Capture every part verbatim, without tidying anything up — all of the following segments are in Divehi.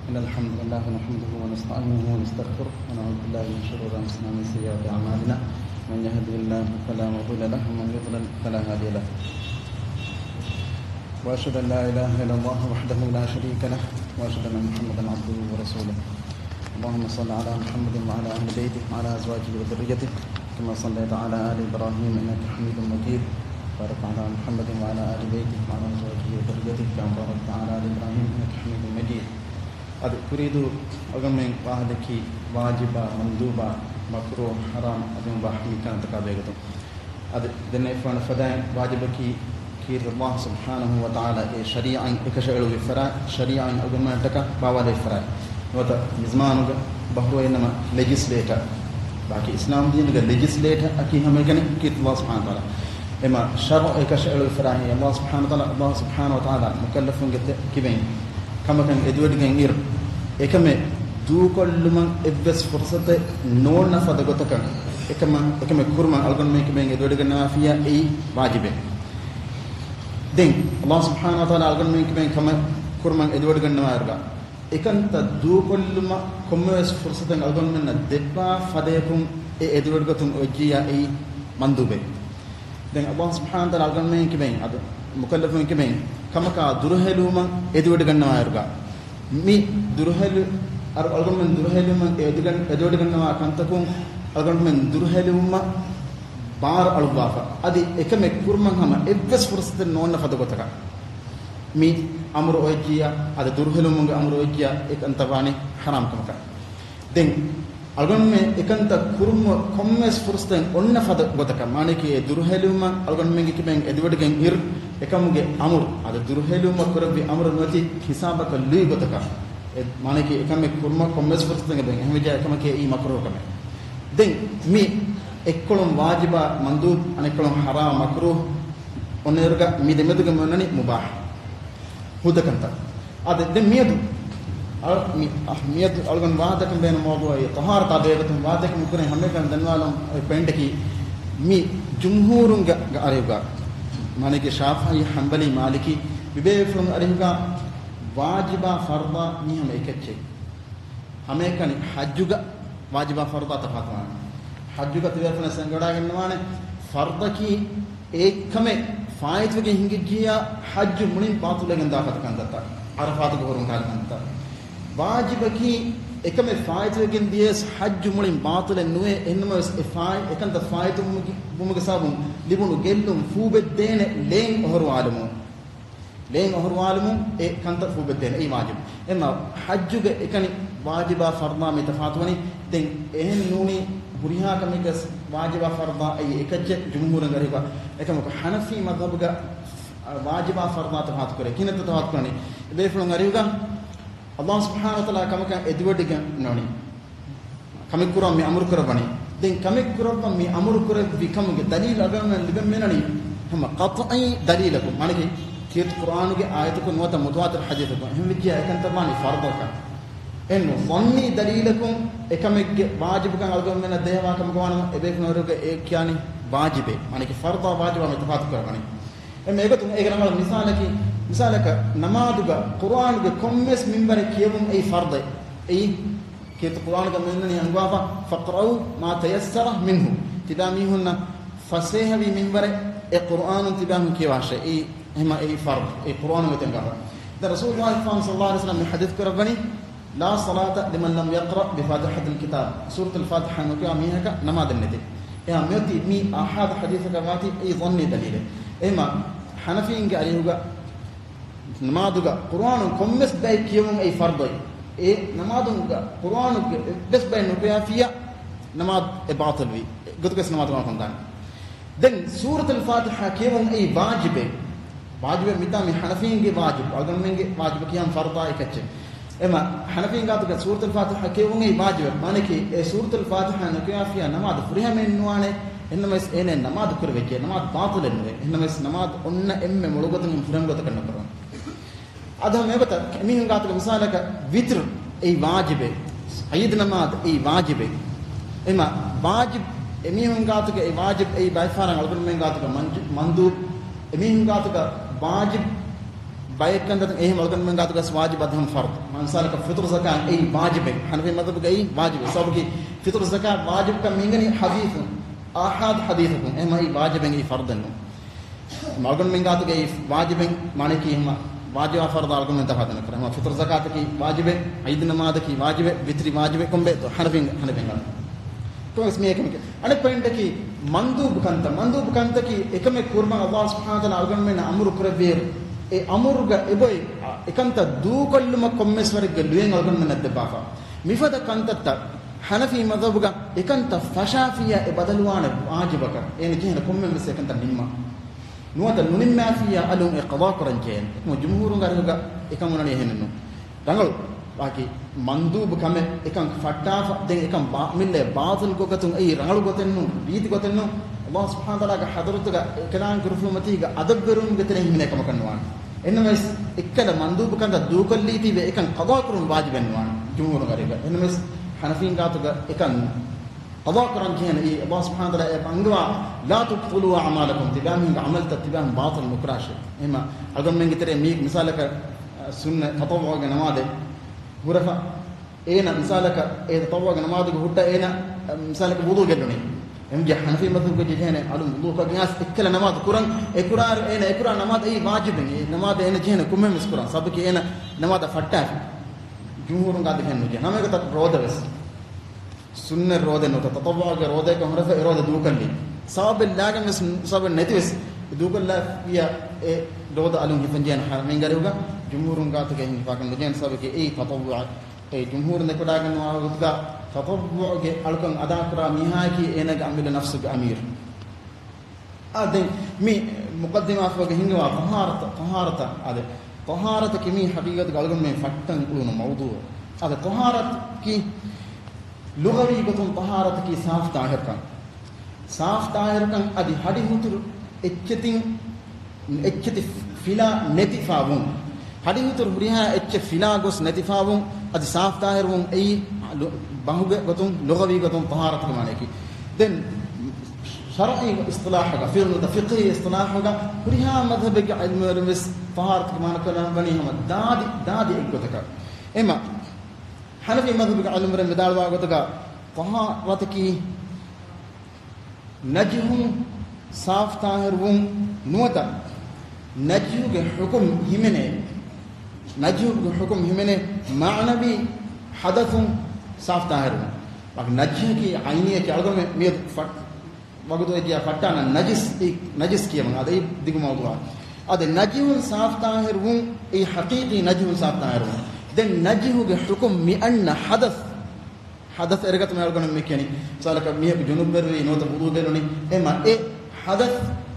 إن الحمد لله نحمده ونستعينه ونستغفره، ونعوذ بالله من شرور أنفسنا ومن سيئات أعمالنا. من يهده الله فلا مضل له، ومن يضلل فلا هادي له. وأشهد أن لا إله إلا الله وحده لا شريك له، وأشهد أن محمدا عبده ورسوله. اللهم صل على محمد وعلى أهل بيته وعلى أزواجه وذريته، كما صليت على آل إبراهيم إنك حميد مجيد. بارك على محمد وعلى آل بيته وعلى أزواجه وذريته، كما باركت على آل إبراهيم إنك حميد مجيد. އަދި ކުރީދޫ އަޅުގަނޑުމެން ވާހަކަދެއްކީ ވާޖިބާ، މަންދޫބާ، މަކްރޫހް، ޙަރާމް، އަދި މުބާޙް މިކަންތަކާ ބެހޭގޮތުން. އަދި ދެންނެވިފާނު ފަދައިން ވާޖިބަކީ ކީރިތި ﷲ ސުބްޙާނަހޫ ވަތަޢާލާ އެ ޝަރީޢަތް އެކަށައެޅުއްވި ފަރާތް، ޝަރީޢަތް އަޅުގަނޑުމެންނަށްޓަކާ ބާވާލެއްވި ފަރާތް. ނުވަތަ މިޒުމާނުގަ ބަހުރުވައިނަމަ ލެޖިސްލޭޓަ، ބާކީ އިސްލާމް ދީނުގަ ލެޖިސްލޭޓަ އަކީ ހަމައެކަނި ކީރިތި ﷲ ސުބްޙާނަހޫ ވަތަޢާލާ. އެމަ ޝަރުޢު އެކަށައެޅުއްވި ފަރާތް ﷲ ސުބްޙާނަހޫ ވަތަޢާލާ، ﷲ ސުބްޙާނަހޫ ވަތަޢާލާ މުކައްލަފުންގެ ތެ-، ކިބައިން ކަމަކަށް އެދުވެޑިގެން އިރު، އެކަމެއް ދޫކޮށްލުމަށް އެއްވެސް ފުރުޞަތެއް ނޯންނަ ފަދަ ގޮތަކަށް އެކަމަށް، އެކަމެއް ކުރުމަށް އަޅުގަނޑުމެން ކިބައިން އެދުވެޑިގަންނަވާފިއްޔާ އެއީ ވާޖިބެއް. ދެން ﷲ ސުބްޙާނަހޫ ވަތަޢާލާ އަޅުގަނޑުމެން ކިބައިން ކަމެއް ކުރުމަށް އެދުވެޑިގަންނަވާއިރުގަ، އެކަންތައް ދޫކޮށްލުމަށް ކޮންމެވެސް ފުރުޞަތެއް އަޅުގަނޑުމެންނަށް ދެއްވާ ފަދަޔަކުން އެ އެދުވެޑިގަތުން އޮތްޖިއްޔާ އެއީ މަންދޫބެއް. ދެން ﷲ ސުބްޙާނަހޫ ވަތަޢާލާ އަޅުގަނޑުމެން ކިބައިން އަދި މުކައްލަފުން ކިބައިން ކަމަކާ ދުރުހެލުމަށް އެދުވެޑިގަންނަވާއިރުގަ، މި ދުރުހެލު-، އަރު އަޅުގަނޑުމެން ދުރުހެލުމަށް އެދުގަން-، އެދުވެޑިގަންނަވާ ކަންތަކުން އަޅުގަނޑުމެން ދުރުހެލުމަށް ބާރު އަޅުއްވާފަ. އަދި އެކަމެއް ކުރުމަށް ހަމަ އެއްވެސް ފުރުޞަތެއް ނޯންނަ ފަދަ ގޮތަކަށް މި އަމުރު އޮތްޖިއްޔާ، އަދި ދުރުހެލުމުގެ އަމުރު އޮތްޖިއްޔާ، އެކަންތައް ވާނީ ޙަރާމް ކަމަކަށް. ދެން އަޅުގަނޑުމެން އެކަންތައް ކުރުމަށް ކޮންމެވެސް ފުރުޞަތެއް އޮންނަ ފަދަ ގޮތަކަށް، މާނައަކީ އެ ދުރުހެލުމަށް އަޅުގަނޑުމެންގެ ކިބައިން އެދުވެޑިގެން އިރު، އެކަމުގެ އަމުރު، އަދި ދުރުހެލުމަށް ކުރެއްވި އަމުރު ނުވަތި ހިސާބަކަށް ލުއި ގޮތަކަށް، އެ މާނައަކީ އެކަމެއް ކުރުމަށް ކޮންމެވެސް ފުރުޞަތެއް އެބައި އެހެންވެއްޖެ އެކަމަކީ އެއީ މަކްރޫހު ކަމެއް. ދެން މި އެއްކޮޅުން ވާޖިބާ މަންދޫބް، އަނެއްކޮޅުން ޙަރާމް މަކްރޫހު އޮންނައިރުގަ މި ދެމެދުގަ މި އޮންނަނީ މުބާޙު. ހުދަ ކަންތައް. އާދެ، ދެން މިއަދު، އަ، މި، އަ، މިއަދު އަޅުގަނޑު ވާހަކަ ދައްކަން ބޭނުން މައުޟޫޢަކީ ޠަހާރަތާ ބެހޭގޮތުން ވާހަކަ ދައްކަން މި ކުރިން ހަމައެކަނި ދަންނަވާލަން އޮތް ޕޮއިންޓަކީ، މި ޖުމްހޫރުންގެ އަރިހުގަ، މާނައަކީ ޝާފިޢީ، ޙަންބަލީ، މާލިކީ، މި ބޭފުޅުން އަރިހުގަ ވާޖިބާ ފަރްޟާ މީ ހަމަ އެކައްޗެއް. ހަމައެކަނި ޙައްޖުގަ ވާޖިބާ ފަރްޟާ ތަފާތުވާނެ. ޙައްޖުގަ ތިބޭފުޅުން ސަންގަޑާގެންނަވާނެ ފަރްޟަކީ އެއްކަމެއް ފާއިތުވެގެން ހިނގިއްޖިއްޔާ ޙައްޖު މުޅިން ބާޠިލުވެގެން ދާ ފަދަ ކަންތައްތައް، ޢަރަފާތުގަ ހުރުން ކާލި ކަންތައް. ވާޖިބަކީ އެކަމެއް ފާއިތުވެގެން ދިޔަސް ޙައްޖު މުޅިން ބާޠިލެއް ނުވޭ، އެހެންނަމަވެސް އެ ފާއި-، އެކަންތައް ފާއިތުވުމުގެ، ވުމުގެ ސަބަބުން ލިބުނު ގެއްލުން ފޫބެއްދޭނެ ލޭން އޮހޮރުވާލުމުން. ލޭން އޮހޮރުވާލުމުން އެ ކަންތައް ފޫބެއްދޭނެ، އެއީ ވާޖިބު. އެމަ ޙައްޖުގެ އެކަނި ވާޖިބާ ފަރްޟާ މި ތަފާތުވަނީ. ދެން އެހެން ނޫނީ ހުރިހާ ކަމެއްގަސް ވާޖިބާ ފަރްޟާ އެއީ އެކައްޗެއް ޖުމްހޫރުން އަރިހުގަ. އެކަމަކު ޙަނަފީ މަޛްހަބުގަ ވާޖިބާ ފަރްޟާ ތަފާތުކުރޭ. ކިހިނެއްތަ ތަފާތުކުރަނީ؟ އެބޭފުޅުން އަރިހުގަ ﷲ ސުބްޙާނަހޫ ވަތަޢާލާ ކަމަކަށް އެދުވެޑިގަންނަވަނީ. ކަމެއް ކުރަން މި އަމުރު ކުރައްވަނީ. ދެން ކަމެއް ކުރައްވަން މި އަމުރު ކުރެއްވި ކަމުގެ ދަލީލު އަޅުގަނޑުމެން ލިބެން މިނަނީ ހަމަ ޤަޠްޢީ ދަލީލަކުން، މާނައަކީ ކީރިތި ޤުރްއާނުގެ އާޔަތަކުން ނުވަތަ މުތަވާތިރު ޙަދީޘަކުން. އެހެންވެއްޖެ އެކަންތައް ވާނީ ފަރްޟަކަށް. އެން ޒަންނީ ދަލީލަކުން އެކަމެއްގެ ވާޖިބުކަން އަޅުގަނޑުމެންނަށް ދޭހަވާ ކަމަކަށް ވާނަމަ، އެބޭފުޅުން އަރިހުގަ އެ ކިޔާނީ ވާޖިބޭ. މާނައަކީ ފަރްޟާ ވާޖިބާ މި ތަފާތު ކުރައްވަނީ. އެމަ އެގޮތުން އޭގެ ރަނގަޅު މިސާލަކީ، މިސާލަކަށް ނަމާދުގަ ޤުރްއާނުގެ ކޮންމެސް މިންވަރެއް ކިޔެވުން އެއީ ފަރްޟެއް. އެއީ ކީރިތި ޤުރްއާނުގަ މިއޮންނަނީ އަންގާފަ، "فَاقْرَءُوا مَا تَيَسَّرَ مِنْهُ." ތިބާ މީހުންނަށް ފަސޭހަވި މިންވަރެއް އެ ޤުރްއާނުން ތިބާހުން ކިޔަވާށޭ. އެއީ އެހެމަ އެއީ ފަރްޟު. އެ ޤުރްއާނުގެ ތެންގާފަ. ދެން ރަސޫލުﷲ ޞައްލަﷲު ޢަލައިހި ވަސައްލަމް މި ޙަދީޘް ކުރައްވަނީ، "لا صلاة لمن لم يقرأ بفاتحة الكتاب." ސޫރަތުލް ފާތިޙާ ނުކިޔާ މީހަކަށް ނަމާދެއް ނެތޭ. އެހާ މިއޮތީ މީ އަޙާދު ޙަދީޘަކަށް ވާތީ އެއީ ޒަންނީ ދަލީލެއް. އެހެމަ ޙަނަފީންގެ އަރިހުގަ ނަމާދުގަ ޤުރްއާނު ކޮންމެސް ބައެއް ކިޔެވުން އެއީ ފަރްޟެއް. އެ ނަމާދުގަ ޤުރްއާނުގެ އެއްވެސް ބައެއް ނުކިޔާފިއްޔާ ނަމާދު އެ ބާޠިލްވީ. ގޮތުގަސް ނަމާދު ކަމަކަށް ދާނެ. ދެން ސޫރަތުލް ފާތިޙާ ކިޔެވުން އެއީ ވާޖިބެއް. ވާޖިބެއް މިތާ މި ޙަނަފީންގެ ވާޖިބު. އަޅުގަނޑުމެންގެ ވާޖިބަކީ ހަމަ ފަރްޟާ އެކައްޗެއް. އެމަ ޙަނަފީން ގާތުގަ ސޫރަތުލް ފާތިޙާ ކިޔެވުން އެއީ ވާޖިބެއް. މާނައަކީ އެ ސޫރަތުލް ފާތިޙާ ނުކިޔާފިއްޔާ ނަމާދު ފުރިހަމައެއް ނުވާނެ. އެހެންނަމަވެސް އޭނަ ނަމާދު ކުރެވިއްޖެ. ނަމާދު ބާޠިލެއް ނުވޭ. އެހެންނަމަވެސް ނަމާދު އޮންނަ އެންމެ މޮޅު ގޮތަކުން ފުރިހަމަ ގޮތަކަށް ނުކުރުން. އަދި ހަމަ އެގޮތަށް އެމީހުން ގާތުގަ މިސާލަކަށް ވިތްރު އެއީ ވާޖިބެއް. ޢީދު ނަމާދު އެއީ ވާޖިބެއް. އެމަ ވާޖިބް އެމީހުން ގާތުގަ އެ ވާޖިބް އެއީ ބައެއް ފަހަރަށް އަޅުގަނޑުމެން ގާތުގަ މަންޖު-، މަންދޫބް. އެމީހުން ގާތުގަ ވާޖިބް ބައެއް ކަންތައްތައް އެހެން އަޅުގަނޑުމެން ގާތުގަސް ވާޖިބު އަދުހަމް ފަރްޟު. މިސާލަކަށް ފިޠުރު ޒަކާތް އެއީ ވާޖިބެއް. ޙަނަފީ މަޛްހަބުގައި ވާޖިބެއް. ސަބަބަކީ ފިޠުރު ޒަކާތް ވާޖިބުކަން މިންގަނީ ޙަދީޘުން، އާޙާދު ޙަދީޘަކުން. އެހެމަ އެއީ ވާޖިބެއް، އެއީ ފަރްޟެއް ނޫން. އަޅުގަނޑުމެން ގާތުގައި ވާޖިބެއް މާނައަކީ އެހެމަ ވާޖިބާ ފަރްޟާ އަޅުގަނޑުމެން ތަފާތު ނުކުރޭ. އެހެމަ ފިޠުރު ޒަކާތަކީ ވާޖިބެއް، ޢީދު ނަމާދަކީ ވާޖިބެއް، ވިތްރި ވާޖިބެއް ކޮންބޭ ޙަނަފީން، ޙަނަފީން ގާތު. ކޮންމެސް މި އެކަމެކޭ. އަނެއް ޕޮއިންޓަކީ މަންދޫބު ކަންތައް. މަންދޫބު ކަންތަކީ އެކަމެއް ކުރުމަށް ﷲ ސުބްޙާނަހޫ ވަތަޢާލާ އަޅުގަނޑުމެންނަށް އަމުރު ކުރެއްވިއިރު، އެ އަމުރުގަ އެބޮތް އެކަންތައް ދޫކޮށްލުމަށް ކޮންމެސް ވަރެއްގެ ލުޔެއް އަޅުގަނޑުމެންނަށް ދެއްވާފަ. މިފަދަ ކަންތައްތައް ޙަނަފީ މަޛްހަބުގަ އެކަންތައް ފަށާފިއްޔާ އެ ބަދަލުވާނެ ވާޖިބަކަށް. އޭނަ ޖެހޭނެ ކޮންމެ ވެސް އެކަންތައް ނިންމާ. ނުވަތަ ނުނިންމާފިއްޔާ އަލުން އެ ޤަޟާ ކުރަން ޖެހޭނެ. އެކަމު ޖުމްހޫރުންގެ އަރިހުގަ އެކަން އޮންނަނީ އެހެނެއް ނޫން. ރަނގަޅު ވާކި މަންދޫބު ކަމެއް އެކަން ފައްޓާފަ، ދެން އެކަން ބާ-، މިއްލައި ބާޠިލް ގޮތަކުން އެއީ ރަނގަޅު ގޮތެއް ނޫން، ރީތި ގޮތެއް ނޫން. ﷲ ސުބްޙާނަހޫ ވަތަޢާލާގެ ޙަޟްރަތުގަ އިޢުލާން ކުރެފުމަތީގަ އަދަބުވެރިވުމުގެ ތެރެއިން ހިމެނޭ ކަމަކަށް ނުވާނެ. އެހެންނަމަވެސް އެއްކަލަ މަންދޫބު ކަންތައް ދޫކޮށްލީތީވެ އެކަން ޤަޟާ ކުރުން ވާޖިބެއް ނުވާނެ ޖުމްހޫރުން އަރިހުގަ. އެހެންނަމަވެސް ޙަނަފީން ގާތުގަ އެކަން ޤަޟާ ކުރަން ޖެހޭނެ. އެއީ ﷲ ސުބްޙާނަހޫ ވަތަޢާލާ އެ ބަންގަވާ، "لا تبطلوا أعمالكم"، ތިބާމީހުންގެ ޢަމަލުތައް ތިބާމީހުން ބާޠިލް ނުކުރާށޭ. އެހެމަ އަޅުގަނޑުމެންގެ ތެރޭ މީ މިސާލަކަށް، އަ، ސުންނަ ތަޠައްވުޢުގެ ނަމާދެއް ހުރެފަ، އޭނަ މިސާލަކަށް އެ ތަޠައްވުޢުގެ ނަމާދުގެ ހުއްޓަ އޭނަ، އަ، މިސާލަކަށް ވުޟޫ ގެއްލުނީ. އެހެން ޖެހޭ ޙަނަފީ މަޛްހަބުގަ ޖެހޭނެ އަލުން ވުޟޫ ކޮށްގެން އައިސް އެއްކަލަ ނަމާދު ކުރަން، އެ ކުރާ، އޭނަ އެ ކުރާ ނަމާދު އެއީ ވާޖިބެއް. އެ ނަމާދު އޭނަ ޖެހޭނެ ކޮންމެހެން ވެސް ކުރަން. ސަބަބަކީ އޭނަ ނަމާދަށް ފައްޓާފި. ޖުމްހޫރުން ގާތު އެހެން ނުޖެހޭ. ހަމަ އެގޮތަށް ރޯދަ ވެސް. ސުންނަ ރޯދަ ނުވަތަ ތަޠައްވުޢުގެ ރޯދައަކަށް ހުރެފަ އެ ރޯދަ ދޫކޮށްލީ. ސަބަބެއް ލާގެން ވެސް، ސަބަބެއް ނެތި ވެސް ދޫކޮށްލާފިއްޔާ އެ ރޯދަ އަލުން ހިފަން ޖެހޭނެ ޙަރަމީންގެ އަރިހުގަ ޖުމްހޫރުން ގާތުގައި ހިފާކަށް ނުޖެހޭނެ. ސަބަބަކީ އެއީ ތަޠައްވުޢު. އެ ޖުމްހޫރުން ދެކޮޑާގެންވާ ގޮތުގަ ތަޠައްވުޢުގެ އަޅުކަން އަދާކުރާ މީހާއަކީ އޭނާގެ އަމިއްލަ ނަފްސުގެ އަމީރު. އާ، ދެން މި މުޤައްދިމާ ފަހުގަ ހިންގަވާ ޠަހާރަތަށް، ޠަހާރަތަށް އާދެ، ޠަހާރަތަކީ މީ ޙަޤީޤަތުގަ އަޅުގަނޑުމެން ފައްޓަން އުޅުނު މައުޟޫޢެއް. އާދެ، ޠަހާރަތަކީ ލުޣަވީ ގޮތުން ޠަހާރަތަކީ ސާފު ޠާހިރުކަން. ސާފު ޠާހިރުކަން އަދި ހަޑިހުތުރު އެއްޗެތިން، އެއްޗެތި ފިލާ ނެތިފާވުން. ހަޑިހުތުރު ހުރިހާ އެއްޗެއް ފިލާ ގޮސް ނެތިފާވުން އަދި ސާފު ޠާހިރުވުން އެއީ ލު-، ބަހުގެ ގޮތުން، ލުޣަވީ ގޮތުން ޠަހާރަތުގެ މާނައަކީ. ދެން ޝަރުޢީ އިޞްޠިލާޙުގަ، ފި-، ނުވަތަ ފިޤްހީ އިޞްޠިލާޙުގަ ހުރިހާ މަޛްހަބެއްގެ ޢިލްމުވެރިން ވެސް ޠަހާރަތުގެ މާނަ ކުރަންވަނީ ހަމަ ދާދި، ދާދި އެއްގޮތަކަށް. އެމަ ޙަނަފީ މަޛްހަބުގެ ޢިލްމުވެރިން ވިދާޅުވާ ގޮތުގަ ޠަހާރަތަކީ ނަޖިހުން ސާފު ޠާހިރުވުން ނުވަތަ ނަޖިހުގެ ޙުކުމް ހިމެނޭ، ނަޖިހުގެ ޙުކުމް ހިމެނޭ މަޢުނަވީ ޙަދަޘުން ސާފު ޠާހިރުވުން. ވަކި ނަޖިހަކީ ޢައިނީއަކީ އަޅުގަނޑުމެން މިއަދު ފަ-، ވަގުތު އެއްގެޔާ ފައްޓާނަ ނަޖިސް، އެ ނަޖިސް ކިޔަމަން އާދެ ދިގު މައުޟޫޢާ. އާދެ ނަޖިހުން ސާފު ޠާހިރުވުން، އެ ޙަޤީޤީ ނަޖިހުން ސާފު ޠާހިރުވުން. ދެން ނަޖިހުގެ ޙުކުމް މި އަންނަ ޙަދަޘް، ޙަދަޘް އެރެގަތުމަށް އަޅުގަނޑު މި ކިޔަނީ. މިސާލަކަށް މީހަކު ޖުނުބްވެރިވީ ނުވަތަ ވުޟޫ ގެއްލުނީ. އެމަ އެ ޙަދަޘް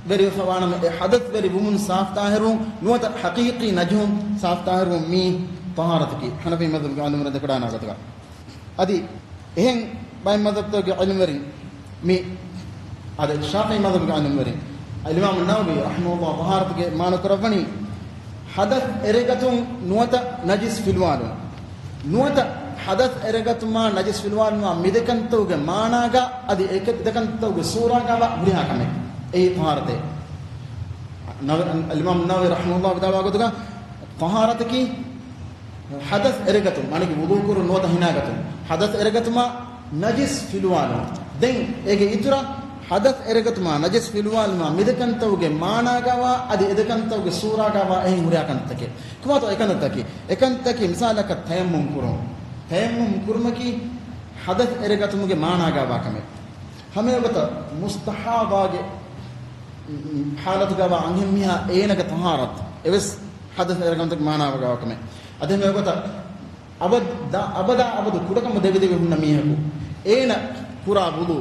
ވެރިވެފަ ވާނަމަ، އެ ޙަދަޘް ވެރި ވުމުން ސާފު ޠާހިރުވުން ނުވަތަ ޙަޤީޤީ ނަޖިހުން ސާފު ޠާހިރުވުން މީ ޠަހާރަތަކީ. ޙަނަފީ މަޛްހަބުގެ ޢިލްމުވެރިން ދެކޮޑާނާ ގޮތުގަ. އަދި އެހެން ބައެއް މަޛްހަބުތަކުގެ ޢިލްމުވެރިން މި، އަދި ޝާފިޢީ މަޛްހަބުގެ ޢިލްމުވެރިން އަލްއިމާމު ނަވަވީ ރަޙިމަހުﷲ ޠަހާރަތުގެ މާނަ ކުރައްވަނީ ޙަދަޘް އެރެގަތުން ނުވަތަ ނަޖިސް ފިލުވާލުން. ނުވަތަ ޙަދަޘް އެރެގަތުމާ ނަޖިސް ފިލުވާލުމާ މިދެކަންތައުގެ މާނާގަ އަދި އެކަ-، ދެކަންތައުގެ ސޫރާގަވާ ހުރިހާ ކަމެއް އެއީ ޠަހާރަތޭ. ނަވ-، އަލްއިމާމު ނަވަވީ ރަޙިމަހުﷲ ވިދާޅުވާ ގޮތުގަ ޠަހާރަތަކީ ޙަދަޘް އެރެގަތުން، މާނައަކީ ވުޟޫ ކުރުން ނުވަތަ ހިނާގަތުން، ޙަދަޘް އެރެގަތުމާ ނަޖިސް ފިލުވާލުން. ދެން އޭގެ އިތުރަށް ޙަދަޘް އެރެގަތުމާ ނަޖިސް ފިލުވާލުމާ މިދެކަންތައުގެ މާނާގަވާ އަދި އެދެކަންތައުގެ ސޫރާގަވާ އެހެން ހުރިހާ ކަންތަކެއް. ކޮބާތޯ އެކަންތަކީ؟ އެކަންތަކީ މިސާލަކަށް ތަޔައްމުމް ކުރުން. ތަޔައްމުމް ކުރުމަކީ ޙަދަޘް އެރެގަތުމުގެ މާނާގަވާ ކަމެއް. ހަމައެގޮތަށް މުސްތަޙާޟާގެ ޙާލަތުގަވާ އަންހެންމީހާ އޭނަގެ ޠަހާރަތު އެވެސް ޙަދަޘް އެރެގަތުމުގެ މާނާގަވާ ކަމެއް. އަދި ހަމައެގޮތަށް އަބަދު، ދާ-، އަބަދާ އަބަދު ކުޑަކަމަށް ދެވިދެވި ހުންނަ މީހަކު އޭނަ ކުރާ ވުޟޫ،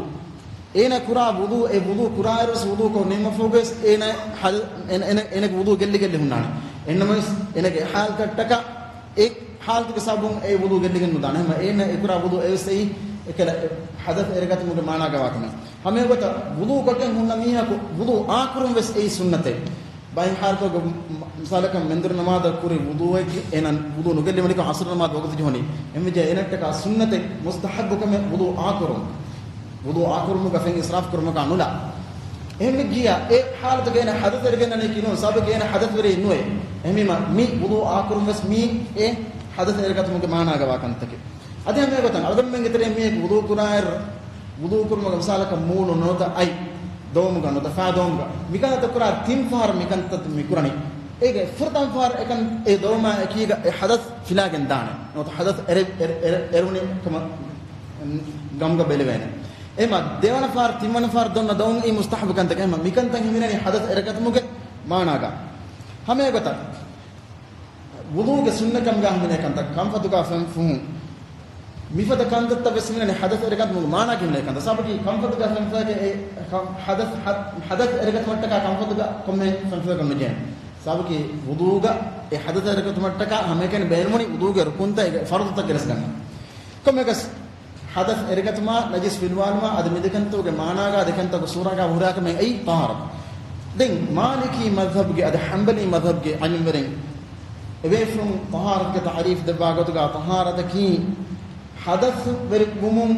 އޭނަ ކުރާ ވުޟޫ، އެ ވުޟޫ ކުރާއިރުވެސް ވުޟޫކޮށް ނިންމަފަހުގަވެސް އޭނަ ޙަދަ-، އޭނަ، އޭނަ، އޭނަގެ ވުޟޫ ގެއްލިގެއްލި ހުންނާނެ. އެހެންނަމަވެސް އޭނަގެ ޙާލަތަކަށްޓަކާ އެ ޙާލަތުގެ ސަބަބުން އެ ވުޟޫ ގެއްލިގެން ނުދާނެ. ހަމަ އޭނަ އެ ކުރާ ވުޟޫ އެވެސް އެއީ އެކަލަ ޙަދަޘް އެރެގަތުމުގެ މާނާގަވާ ކަމެއް. ހަމައެގޮތަށް ވުޟޫ ކޮށްގެން ހުންނަ މީހަކު ވުޟޫ އާކުރުން ވެސް އެއީ ސުންނަތެއް. ބައެއް ޙާލަތުގަ މި-، މިސާލަކަށް މެންދުރު ނަމާދަށް ކުރި ވުޟޫއެއް އޭނަ ވުޟޫ ނުގެއްލި ވަނިކޮށް ޢަޞްރު ނަމާދު ވަގުތު ޖެހުނީ. އެހެންވެއްޖެ އޭނައަށްޓަކާ ސުންނަތެއް މުސްތަޙައްބު ކަމެއް ވުޟޫ އާކުރުން. ވުޟޫ އާކުރުމުގަ ފެން އިސްރާފު ކުރުމަކާ ނުލާ. އެހެންވެއްޖިއްޔާ އެ ޙާލަތުގަ އޭނަ ޙަދަޘް އެރިގެންނަނީކީ ނޫން، ސަބަބަކީ އޭނަ ޙަދަޘްވެރި ނުވޭ. އެހެންވީމަ މި ވުޟޫ އާކުރުން ވެސް މީ އެ ޙަދަޘް އެރިގަތުމުގެ މާނާގަވާ ކަންތަކެއް. އަދި ހަމަ އެގޮތަށް އަޅުގަނޑުމެންގެ ތެރެއިން މީހަކު ވުޟޫ ކުރާއިރު، ވުޟޫ ކުރުމުގެ މިސާލަކަށް މޫނު ނުވަތަ އަތް ދޮވުމުގަ ނުވަތަ ފާ ދޮވުމުގަ މިކަންތައް ކުރާ ތިން ފަހަރު މިކަންތައް މި ކުރަނީ. އޭގެ ފުރަތަމަ ފަހަރު އެކަން އެ ދޮވުމާ އެކީގަ އެ ޙަދަޘް ފިލާގެން ދާނެ. ނުވަތަ ޙަދަޘް އެރެ-، އެރެ-، އެރެ-، އެރުވުނީ ކަމަށް ގަމުގަ ބެލެވޭނެ. އެމަ ދެވަނަ ފަހަރު، ތިންވަނަ ފަހަރު ދޮންނަ ދޮވުން އީ މުސްތަޙައްބު ކަންތަކެއް. އެމަ މިކަންތައް ހިމެނެނީ ޙަދަޘް އެރެގަތުމުގެ މާނާގަ. ހަމައެގޮތަށް ވުޟޫގެ ސުންނަކަމުގަ ހިމެނޭ ކަންތައް، ކަންފަތުގަ ފެން ފުހުން، މިފަދަ ކަންތައްތައް ވެސް ހިމެނެނީ ޙަދަޘް އެރެގަތުމުގެ މާނާގަ ހިމެނޭ ކަންތައް. ސަބަބަކީ ކަންފަތުގަ ފެންފުއެކޭ އެ ކަ-، ޙަދަޘް، ޙަ-، ޙަދަޘް އެރެގަތުމަށްޓަކާ ކަންފަތުގަ ކޮންމެ ފެންފުއެކެއް ނުޖެހޭނެ. ސަބަބަކީ ވުޟޫގަ އެ ޙަދަޘް އެރެގަތުމަށްޓަކާ ހަމައެކަނި ބޭނުމުނީ ވުޟޫގެ ރުކުންތައް، އެ ފަރުޟުތައް ގެނެސްގަންނަން. ކޮންމެއަކަސް ޙަދަޘް އެރެގަތުމާ ނަޖިސް ފިލުވާލުމާ އަދި މިދެކަންތަކުގެ މާނާގަ ދެކަންތަކު ސޫރާގަ ހުރާކަމެއް އެއީ ޠަހާރަތު. ދެން މާލިކީ މަޛްހަބުގެ އަދި ޙަންބަލީ މަޛްހަބުގެ ޢާލިމްވެރިން އެބޭފުޅުން ޠަހާރަތުގެ ތަޢުރީފު ދެއްވާ ގޮތުގަ ޠަހާރަތަކީ ޙަދަޘްވެރިވުމުން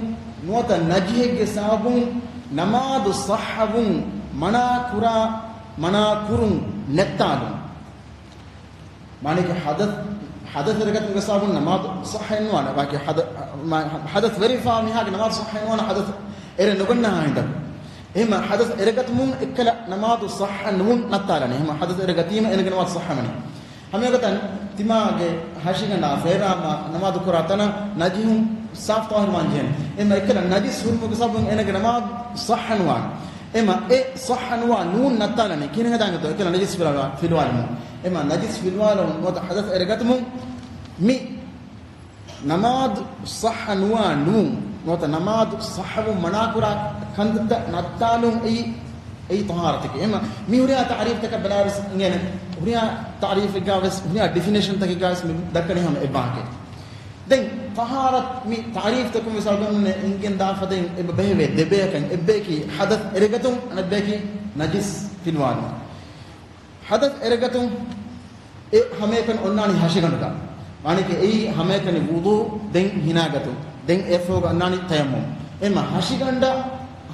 ނުވަތަ ނަޖިހެއްގެ ސަބަބުން ނަމާދު ޞައްޙަވުން މަނާ ކުރާ، މަނާ ކުރުން ނައްތާލުން. މާނައަކީ ޙަދަޘް، ޙަދަޘް އެރެގަތުމުގެ ސަބަބުން ނަމާދު ޞައްޙަ ނުވާނެ. ބާކީ ޙަދަ-، މާ-، ޙަދަޘް ވެރިފާ މީހާގެ ނަމާދު ޞައްޙަ ނުވާނެ ޙަދަޘް އެރެ ނުގަންނަހާ ހިނދަކު. އެހެން ޙަދަޘް އެރެގަތުމުން އެއްކަލަ ނަމާދު ޞައްޙަ ނުވުން ނައްތާލަނީ. އެހެން ޙަދަޘް އެރެގަތީމަ އޭނަގެ ނަމާދު ޞައްޙަ ވަނީ. ހަމައެގޮތަށް ތިމާގެ ހަށިގަނޑާ ފޭރާމާ ނަމާދު ކުރާ ތަނަށް ނަޖިހުން ސާފު ޠާހިރުވާން ޖެހޭނެ. އެމަ އެއްކަލަ ނަޖިސް ހުރުމުގެ ސަބަބުން އޭނަގެ ނަމާދު ޞައްޙަ ނުވާނެ. އެމަ އެ ޞައްޙަ ނުވާ ނޫން ނައްތާލަނީ ކިހިނެއް ހަދާން ގެތޯ؟ އެއްކަލަ ނަޖިސް ފިލުވާ-، ފިލުވާލުމުން. އެމަ ނަޖިސް ފިލުވާލުމުން ނުވަތަ ޙަދަޘް އެރެގަތުމުން މި ނަމާދު ޞައްޙަ ނުވާ ނޫން ނުވަތަ ނަމާދު ޞައްޙަވުން މަނާކުރާ ކަންތައް ނައްތާލުން އެއީ، އެއީ ޠަހާރަތަކީ. އެމަ މި ހުރިހާ ތަޢުރީފުތަކަށް ބަލާވެސް އިނގޭނެ، ހުރިހާ ތަޢުރީފެއްގަ ވެސް، ހުރިހާ ޑިފިނޭޝަންތަކެއްގަ ވެސް މި ދައްކަނީ ހަމަ އެއްވާހަކަ. ދެން ޠަހާރަތު މި ތަޢުރީފުތަކުން ވެސް އަޅުގަނޑުމެން އިނގެން ދާފަދައިން އެބަ ބެހެވޭ ދެބަޔަކަށް. އެއްބަޔަކީ ޙަދަޘް އެރެގަތުން، އަނެއްބަޔަކީ ނަޖިސް ފިލުވާލުން. ޙަދަޘް އެރެގަތުން އެ ހަމައެކަނި އޮންނާނީ ހަށިގަނޑުގަ. މާނައަކީ އެއީ ހަމައެކަނި ވުޟޫ ދެން ހިނާގަތުން. ދެން އެއަށްފަހުގަ އޮންނާނީ ތަޔައްމުމް. އެމަ ހަށިގަނޑަށް،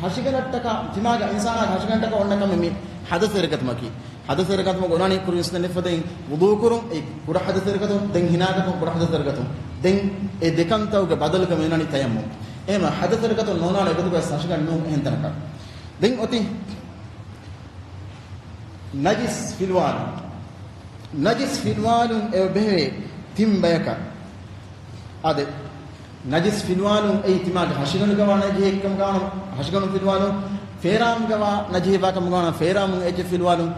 ހަށިގަނޑަށްޓަކާ، ތިމާގެ އިންސާނާގެ ހަށިގަނޑަށްޓަކާ އޮންނަ ކަމެއް މި ޙަދަޘް އެރެގަތުމަކީ. ޙަދަޘް އެރެގަތުމަކީ އޮންނާނީ ކުރިން ވިސްނަން އެއްފަދައިން ވުޟޫ ކުރުން، އެ ކުޑަ ޙަދަޘް އެރެގަތުން، ދެން ހިނާގަތުން ކުޑަ ޙަދަޘް އެރެގަތުން. ދެން އެ ދެކަންތަކުގެ ބަދަލުކަމެއް އޮންނާނީ ތަޔައްމުމް. އެހެމަ ޙަދަޘް އެރެގަތުން ނޯނާނެ އެގޮތުގަ ހަށިގަނޑު ނޫން އެހެން ތަނަކަށް. ދެން އޮތީ ނަޖިސް ފިލުވާލުން. ނަޖިސް ފިލުވާލުން އެބަ ބެހެވޭ ތިން ބަޔަކަށް. އާދެ، ނަޖިސް ފިލުވާލުން އެއީ ތިމާގެ ހަށިގަނޑުގަވާ ނަޖިހެއްކަމުގަ ވާނަމަ، ހަށިގަނޑު ފިލުވާލުން، ފޭރާމުގަވާ ނަޖިހެއްވާކަމުގަ ވާނަމަ، ފޭރާމުން އެއްޗެއް ފިލުވާލުން،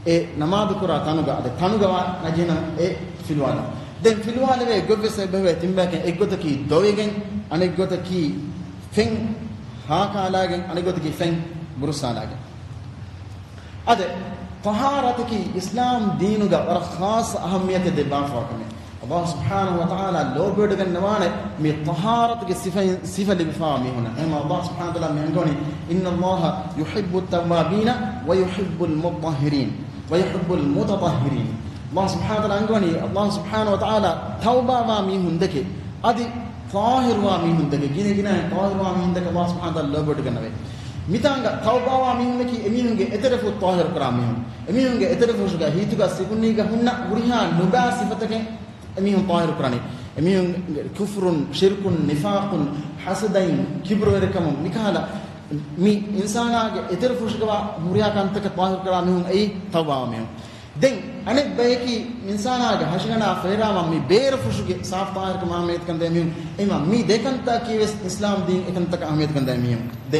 އެ ނަމާދުކުރާ ތަނުގަ، އާދެ، ތަނުގަވާ ނަޖިހެއް ނަމަ އެ ފިލުވާލުން. ދެން ފިލުވާލެވޭ ގޮތްވެސް އެބަހެވޭ ތިން ބަޔަކަށް، އެއްގޮތަކީ ދޮވެގެން، އަނެއްގޮތަކީ ފެން ހާކާލާގެން، އަނެއްގޮތަކީ ފެން ބުރުއްސާލާގެން. އާދެ، ޠަހާރަތަކީ އިސްލާމް ދީނުގަ ވަރަށް ޚާއްޞަ އަހައްމިއްޔަތެއް ދެއްވާފަވާ ކަމެއް. ﷲ ސުބްޙާނަހޫ ވަތަޢާލާ ލޯބިވެޑިގަންނަވާނެ މި ޠަހާރަތުގެ ސިފައިން، ސިފަ ލިބިފަވާ މީހުންނަށް. އެހެންވީމަ ﷲ ސުބްޙާނަހޫ ވަތަޢާލާ މި އަންގަވަނީ، إن الله يحب التوابين ويحب المطهرين، ويحب المتطهرين. ﷲ ސުބްޙާނަހޫ ވަތަޢާލާ އަންގަވަނީ، ﷲ ސުބްޙާނަހޫ ވަތަޢާލާ ތައުބާވާ މީހުން ދެކެ، އަދި ޠާހިރުވާ މީހުން ދެކެ، ގިނަ ގިނައިން ޠާހިރުވާ މީހުން ދެކެ ﷲ ސުބްޙާނަހޫ ވަތަޢާލާ ލޯބިވެޑިގަންނަވޭ. މިތާނގަ ތައުބާވާ މީހުންނަކީ އެމީހުންގެ އެތެރެފުށް ޠާހިރުކުރާ މީހުން. އެމީހުންގެ އެތެރެފުށުގަ ހިތުގަ ސިކުނޑީގަ ހުންނަ ހުރިހާ ނުބައި ސިފަތަކެއް އެމީހުން ޠާހިރުކުރާނީ. އެމީހުންގެ ކުފުރުން، ޝިރްކުން، ނިފާޤުން، ޙަސަދައިން، ކިބްރުވެރިކަމުން، މިކަހަލަ މި އިންސާނާގެ އެތެރެފުށުގަވާ ހުރިހާ ކަންތަކަށް ޠާހިރުކުރާ މީހުން އެއީ ތައުބާވާ މީހުން. ދެން އަނެއް ބަޔަކީ އިންސާނާގެ ހަށިގަނޑާ ފޭރާމަށް މި ބޭރަފުށުގެ ސާފު ޠާހިރުކަމާ އަހައްމިއްޔަތުކަން ދޭ މީހުން. އެހެންވީމަ މި ދެކަންތަކަކީ ވެސް އިސްލާމް ދީން އެކަންތަކަށް އަހައްމިއްޔަތުކަން ދޭ މީހުން. ދެ،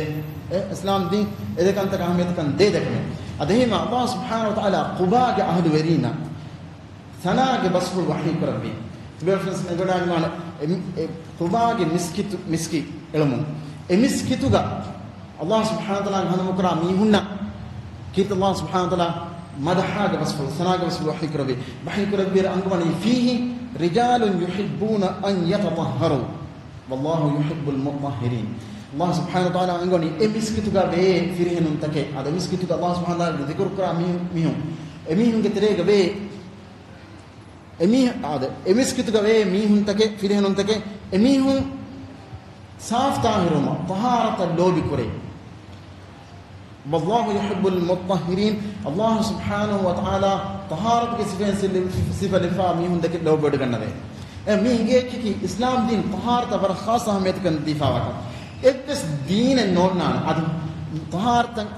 އެ އިސްލާމް ދީން އެ ދެކަންތަކަށް އަހައްމިއްޔަތުކަން ދޭ ދެކަމެއް. އަދި އެހެންވީމަ ﷲ ސުބްޙާނަހޫ ވަތަޢާލާ ޤުބާގެ އަހުލުވެރީންނަށް ސަނާގެ ބަސްފުޅު ވަޙީ ކުރެއްވި. ތިބޭފުޅުން އެނގިވަޑައިގަންނަވާނެ އެ، އެ ޤުބާގެ މިސްކިތު، މިސްކިތް އެޅުމުން. އެ މިސްކިތުގަ ﷲ ސުބްޙާނަހޫ ވަތަޢާލާ ހަނދުމަކުރާ މީހުންނަށް ކީރިތި ﷲ ސުބްޙާނަހޫ ވަތަޢާލާ މަދަޙާގެ ބަސްފުޅު، ސަނާގެ ބަސްފުޅު ވަޙީ ކުރެއްވި. ވަޙީ ކުރެއްވިއިރު އަންގަވަނީ، فيه رجال يحبون أن يتطهروا والله يحب المطهرين. ﷲ ސުބްޙާނަހޫ ވަތަޢާލާ އަންގަވަނީ އެ މިސްކިތުގަ ވޭ ފިރިހެނުންތަކެއް. އާދެ، މިސްކިތުގަ ﷲ ސުބްޙާނަހޫ ވަތަޢާލާ ޒިކުރު ކުރާ މީހުން، މީހުން، އެމީހުންގެ ތެރޭގަ ވޭ އެމީ-، އާދެ، އެ މިސްކިތުގަ ވޭ މީހުންތަކެއް، ފިރިހެނުންތަކެއް، އެމީހުން ސާފު ޠާހިރުވުމަށް، ޠަހާރަތަށް ލޯބި ކުރޭ. والله يحب المطهرين. ﷲ ސުބްޙާނަހޫ ވަތަޢާލާ ޠަހާރަތުގެ ސިފައިން ސި-، ސިފަ ލިބިފާ މީހުން ދެކެ ލޯބިވެޑިގަންނަވޭ. އެ މީ އިނގޭ އެއްޗަކީ އިސްލާމް ދީން ޠަހާރަތަށް ވަރަށް ޚާއްޞަ އަހައްމިޔަތަކަށް ދީފާވާކަން. އެއްވެސް ދީނެއް ނޯންނާނެ އަދި ޠަހާރަތަށް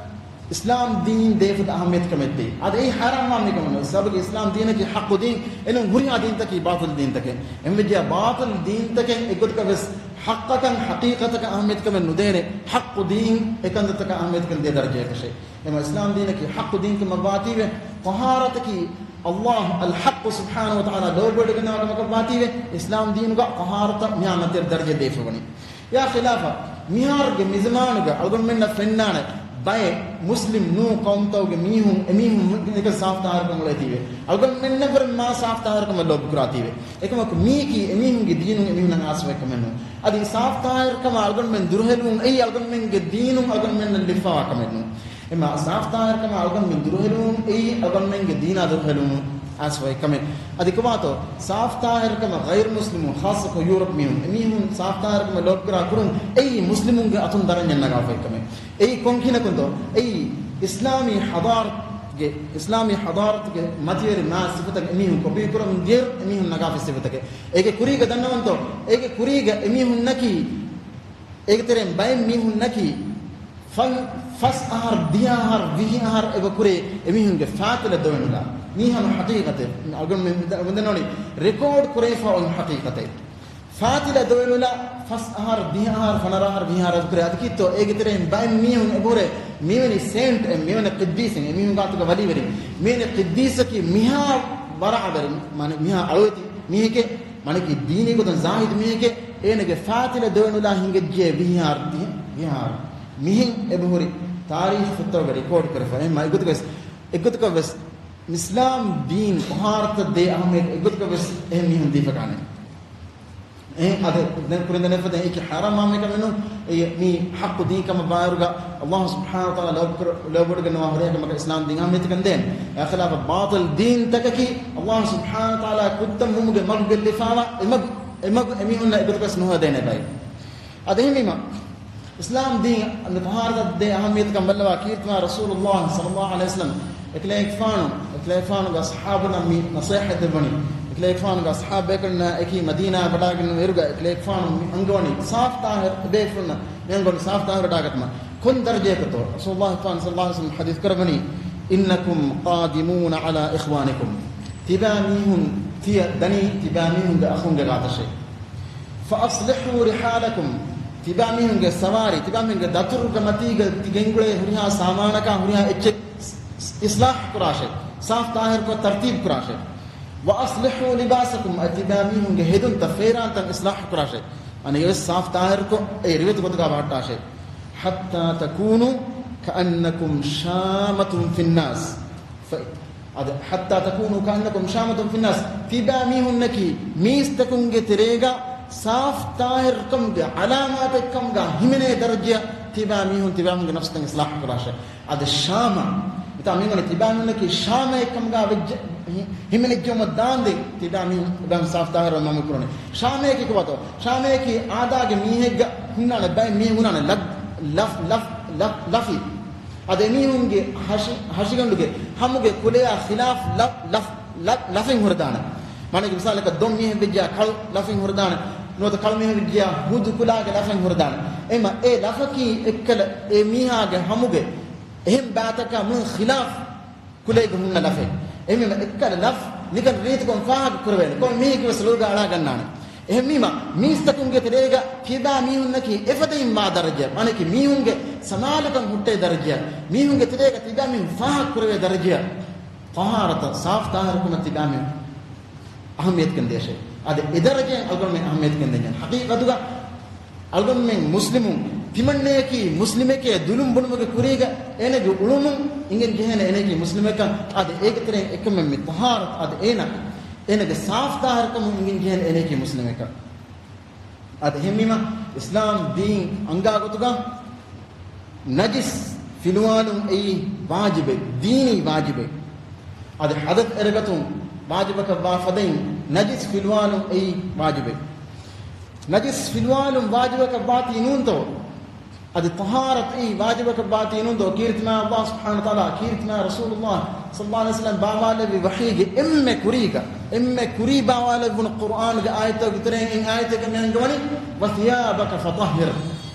އިސްލާމް ދީން ދޭފަދަ އަހައްމިޔަތުކަމެއް ދޭ. އަދި އެއީ ޙަރާމް މާ މިކަމެއް ނޫން. ސަބަބަކީ އިސްލާމް ދީނަކީ ޙައްޤު ދީން. އެނޫން ހުރިހާ ދީންތަކީ ބާޠިލް ދީންތަކެއް. އެހެންވެއްޖެޔާ ބާޠިލް ދީންތަކެއް އެއްގޮތަކަށް ވެސް ޙައްޤަކަށް ޙަޤީޤަތަކަށް އަހައްމިޔަތުކަމެއް ނުދޭނެ. ޙައްޤު ދީން އެކަންތައްތަކަށް އަހައްމިޔަތުކަން ދޭ ދަރަޖަޔަކަށޭ. އެމަ އިސްލާމް ދީނަކީ ޙައްޤު ދީންކަމަށް ވާތީވެ، ޠަހާރަތަކީ ﷲ އަލްޙައްޤު ސުބްޙާނަހޫ ވަތަޢާލާ ލޯބިވެޑިގަންނަވާ ކަމަކަށް ވާތީވެ، އިސްލާމް ދީނުގަ ޠަހާރަތަށް މިހާ މަތިވެރި ދަރަޖަ ދޭފަވަނީ. އެއާ ޚިލާފަށް، މިހާރުގެ މިޒަމާނުގަ އަޅުގަނޑުމެންނަށް ފެންނާނެ ބައެއް މުސްލިމް ނޫ ޤައުމުތަކުގެ މީހުން، އެމީހުން އެކަން ސާފް ޠާހިރުކަން އުޅޭތީވެ. އަޅުގަނޑުމެންނަށްވުރެ މާ ސާފް ޠާހިރުކަމަށް ލޯބިކުރާތީވެ. އެކަމަކު މީކީ އެމީހުންގެ ދީނުން އެމީހުންނަށް އާސިފައެއްކަމެއް ނޫން. އަދި ސާފް ޠާހިރުކަމަށް އަޅުގަނޑުމެން ދުރުހެލުވުން އެއީ އަޅުގަނޑުމެންގެ ދީނުން އަޅުގަނޑުމެންނަށް ލިބިފާވާ ކަމެއް ނޫން. އެމާ ސާފް ޠާހިރުކަމަށް އަޅުގަނޑުމެން ދުރުހެލުވުން އެއީ އަޅުގަނޑުމެންގެ ދީނާ ދުރުހެލުވުން އާސިފައެއްކަމެއް. އަދި ކޮބާތޯ ސާފް ޠާހިރުކަމަށް ޣައިރު މުސްލިމުން، ޚާއްޞަކޮށް ޔޫރަޕް މީހުން، އެމީހުން ސާފް ޠާހިރުކަމަށް ލޯބިކުރާ ކުރުން އެއީ މުސްލިމުންގެ އަތުން ދަރަންޏަށް ނަގާފައިކަމެއް. އެއީ ކޮންކިހިނަކުންތޯ؟ އެއީ އިސްލާމީ ޙަޟާރަތުގެ، އިސްލާމީ ޙަޟާރަތުގެ މަތިވެރި މާ ސިފަތައް އެމީހުން ކޮޕީ ކުރަމުން ދިޔައިރު އެމީހުން ނަގާފި ސިފަތަކެއް. އޭގެ ކުރީގަ ދަންނަވަންތޯ؟ އޭގެ ކުރީގަ އެމީހުންނަކީ، އޭގެ ތެރެއިން ބައެއް މީހުންނަކީ ފަން-، ފަސް އަހަރު، ދިހަ އަހަރު، ވިހި އަހަރު އެބަ ކުރޭ އެމީހުންގެ ފާތިލަ ދޮވެނުލާ. މީ ހަމަ ޙަޤީޤަތެއް. އަޅުގަނޑުމެން މި ދަ-، މި ދަންނަވަނީ ރެކޯޑް ކުރެވިފަ އޮތް ޙަޤީޤަތެއް. ފާތިލަ ދޮވެނުލާ ފަސް އަހަރު، ދިހަ އަހަރު، ފަނަރަ އަހަރު، ވިހި އަހަރު އެބަ ކުރޭ. އަދި ކީއްތޯ އޭގެ ތެރެއިން ބައެއް މީހުން އެބަހުރޭ މިވެނި ސޭންޓް އެއް، މިވެނި ޤިއްދީސެއް، އެމީހުން ގާތުގަ ވަލީވެރިން. މިވެނި ޤިއްދީސަކީ މިހާ ވަރަޢަވެރި، މާނަ މިހާ އަޅުވެތި މީހެކޭ، މާނަކީ ދީނީ ގޮތުން ޒާހިދު މީހެކޭ، އޭނަގެ ފާތިލަ ދޮވެނުލާ ހިނގައްޖެ ވިހި އަހަރު، ދިހަ އަހަރު. މިހެން އެބަހުރި ތާރީޚުތަކުގަ ރެކޯޑް ކުރެފަ. އެހެންމަ އެގޮތުގަސް، އެގޮތަކަށް ވެސް އިސްލާމް ދީން ޠަހާރަތަށް ދޭ އަހައްމިޔަތު އެގޮތަކަށް ވެސް އެހެން މީހުން ދީފަ ކާނެ. އެހެން އަދި ދެން ކުރިން ދެނެފަދަ އެކި ޙަރާމް މާމެކަމެއް ނޫން. އެ މީ ޙައްޤު ދީން ކަމަށް ބާރުގަ ﷲ ސުބްޙާނަހޫ ވަތަޢާލާ ލޯބިކުރ-، ލޯބިވެޑިގަންނަވާ ހުރޭ ކަމަކަށް އިސްލާމް ދީން އަހައްމިޔަތުކަން ދޭން. އެ ޚިލާފަށް ބާޠިލް ދީންތަކަކީ ﷲ ސުބްޙާނަހޫ ވަތަޢާލާ ކުއްތަންވުމުގެ މަގު ގެއްލިފާވާ އެމަގު، އެމަގު އެމީހުންނަށް އެގޮތަކަސް ނުހަދޭނެ ބައެއް. އަދި އެހެންވީމަ، އިސްލާމް ދީން މި ޠަހާރަތަށް ދޭ އަހައްމިޔަތަކަން ބައްލަވާ ކީރިތިވާ ރަސޫލުﷲ ޞައްލަﷲ ޢަލައިހި ވަސައްލަމް އެކަލޭގެފާނު، އެކަލޭގެފާނުގެ އަޞްޙާބުންނަށް މި ނަޞޭޙަތް ދެއްވަނީ. އެކަލޭގެފާނުގެ އަޞްޙާބޭކަލުންނާ އެކީ މަދީނާ ވަޑާގެން އިރުގަ އެކަލޭގެފާނު މި އަންގަވަނީ ސާފް ޠާހިރު، އެބޭފުޅުންނަށް މި އަންގަވަނީ ސާފް ޠާހިރު ވަޑާގަތުމަށް. ކޮން ދަރަޖައަކަށްތޯ؟ ރަސޫލުﷲ ޞައްލަﷲ ޢަލައިހި ވަސައްލަމް ޙަދީޘް ކުރައްވަނީ، إنكم قادمون على إخوانكم. ތިބާ މީހުން ތިޔަ ދަނީ ތިބާ މީހުންގެ އަޚުންގެ ގާތަށޭ. فأصلحوا رحالكم، ތިބާ މީހުންގެ ސަވާރީ، ތިބާ މީހުންގެ ދަތުރުގެ މަތީގަ ތި ގެންގުޅޭ ހުރިހާ ސާމާނަކާ ހުރިހާ އެއްޗެއް އިސް-، އިސްލާޙް ކުރާށޭ، ސާފް ޠާހިރުކޮށް ތަރްތީބު ކުރާށޭ. وأصلحوا لباسكم، އަދި ތިބާ މީހުންގެ ހެދުންތައް ފޭރާންތައް އިސްލާޙް ކުރާށޭ. އަނެއް ސާފް ޠާހިރުކޮށް އެ ރިވެތި ގޮތުގަ ބަހައްޓާށޭ. حتى تكونوا كأنكم شامة في الناس. އަދި، حتى تكونوا كأنكم شامة في الناس. ތިބާ މީހުންނަކީ މީސްތަކުންގެ ތެރޭގަ ސާފް ޠާހިރުކަމުގެ ޢަލާމާތެއްކަމުގަ ހިމެނޭ ދަރަޖައަށް ތިބާ މީހުން ތިބާ މީހުންގެ ނަފްސުތައް އިސްލާޙް ކުރާށޭ. އަދި ޝާމާ، މިތާ މި ވަނީ ތިބާ މީހުންނަކީ ޝާމައެއްކަމުގަ ވެއްޖެ-، ހި-، ހިމެނިއްޖެވުމަށް ދާންދެން ތިބާ މީހުން ސާފް ޠާހިރު މަމި ކުރުނީ. ޝާމައަކީ ކޮބާތޯ؟ ޝާމައަކީ އާދާގެ މީހެއްގަ ހުންނާނެ ބައެއް މީހުން ހުންނާނެ ލަ-، ލަފް-، ލަފް-، ލަފް-، ލަފި. އަދި އެމީހުންގެ ހަށި-، ހަށިގަނޑުގެ ހަމުގެ ކުލަޔާ ޚިލާފް ލަ-، ލަފް-، ލަ-، ލަފިން ހުރެދާނެ. މާނައަކީ މިސާލަކަށް ދޮން މީހެއް ވެއްޖެޔާ ކަޅު ލަފިން ހުރެދާނެ. ނުވަތަ ކަޅު މީހެއް ވެއްޖެޔާ ހުދު ކުލާގެ ލަފިން ހުރެދާނެ. އެމަ އެ ލަފަކީ އެއްކަލަ އެ މީހާގެ ހަމުގެ އެހެން ބާތަކާ މުޅިން ޚިލާފް ކުލައިގަ ހުންނަ ލަފެއް. އެހެންވީމަ އެއްކަލަ ލަފް ނިކަން ރީތިކޮށް ފާހަގަ ކުރެވޭނެ. ކޮން މީހެއްގެ ވެސް ލޯގަ އަޅާގަންނާނެ. އެހެންވީމަ މީސްތަކުންގެ ތެރޭގަ ތިބާ މީހުންނަކީ އެފަދައިން ވާ ދަރަޖައެއް. މާނައަކީ މީހުންގެ ސަމާލުކަން ހުއްޓޭ ދަރަޖައެއް. މީހުންގެ ތެރޭގަ ތިބާ މީހުން ފާހަގަ ކުރެވޭ ދަރަޖައެއް. ޠަހާރަތަށް ސާފް ޠާހިރުކަމަށް ތިބާ މީހުން އަހައްމިޔަތުކަން ދޭށޭ. އަދި އެ ދަރަޖައިން އަޅުގަނޑުމެން އަހައްމިޔަތުކަން ދެންޏަން. ޙަޤީޤަތުގަ އަޅުގަނޑުމެން މުސްލިމުން ތިމަންނަޔަކީ މުސްލިމެކޭ ދުލުން ބުނުމުގެ ކުރީގަ އޭނަގެ އުޅުމުން އިނގެން ޖެހޭނެ އޭނަޔަކީ މުސްލިމެކަން. އަދި އޭގެ ތެރެއިން އެކަމެއް މި ޠަހާރަތު އަދި އޭނަ، އޭނަގެ ސާފް ޠާހިރުކަމުން އިނގެން ޖެހޭނެ އޭނަޔަކީ މުސްލިމެކަން. އަދި އެހެންވީމަ އިސްލާމް ދީން އަންގާ ގޮތުގަ ނަޖިސް ފިލުވާލުން އެއީ ވާޖިބެއް، ދީނީ ވާޖިބެއް. އަދި ޙަދަޘް އެރަގަތުން ވާޖިބަކަށް ވާ ފަދައިން ނަޖިސް ފިލުވާލުން އެއީ ވާޖިބެއް. ނަޖިސް ފިލުވާލުން ވާޖިބަކަށް ވާތީ ނޫންތޯ؟ އަދި ޠަހާރަތު އެއީ ވާޖިބަކަށް ވާތީ ނޫންދޯ؟ ކީރިތިމާ ﷲ ސުބްޙާނަހޫ ވަތަޢާލާ، ކީރިތިމާ ރަސޫލުﷲ ޞައްލަﷲު ޢަލައިހި ވަސައްލަމަ ބާވާލެއްވި ވަޙީގެ އެންމެ ކުރީގަ، އެންމެ ކުރީ ބާވާލެއްވުނު ޤުރްއާނުގެ އާޔަތްތަކުގެ ތެރެއިން އެއް އާޔަތެއްގަ މި އަންގަވަނީ، "وثيابك فطهر."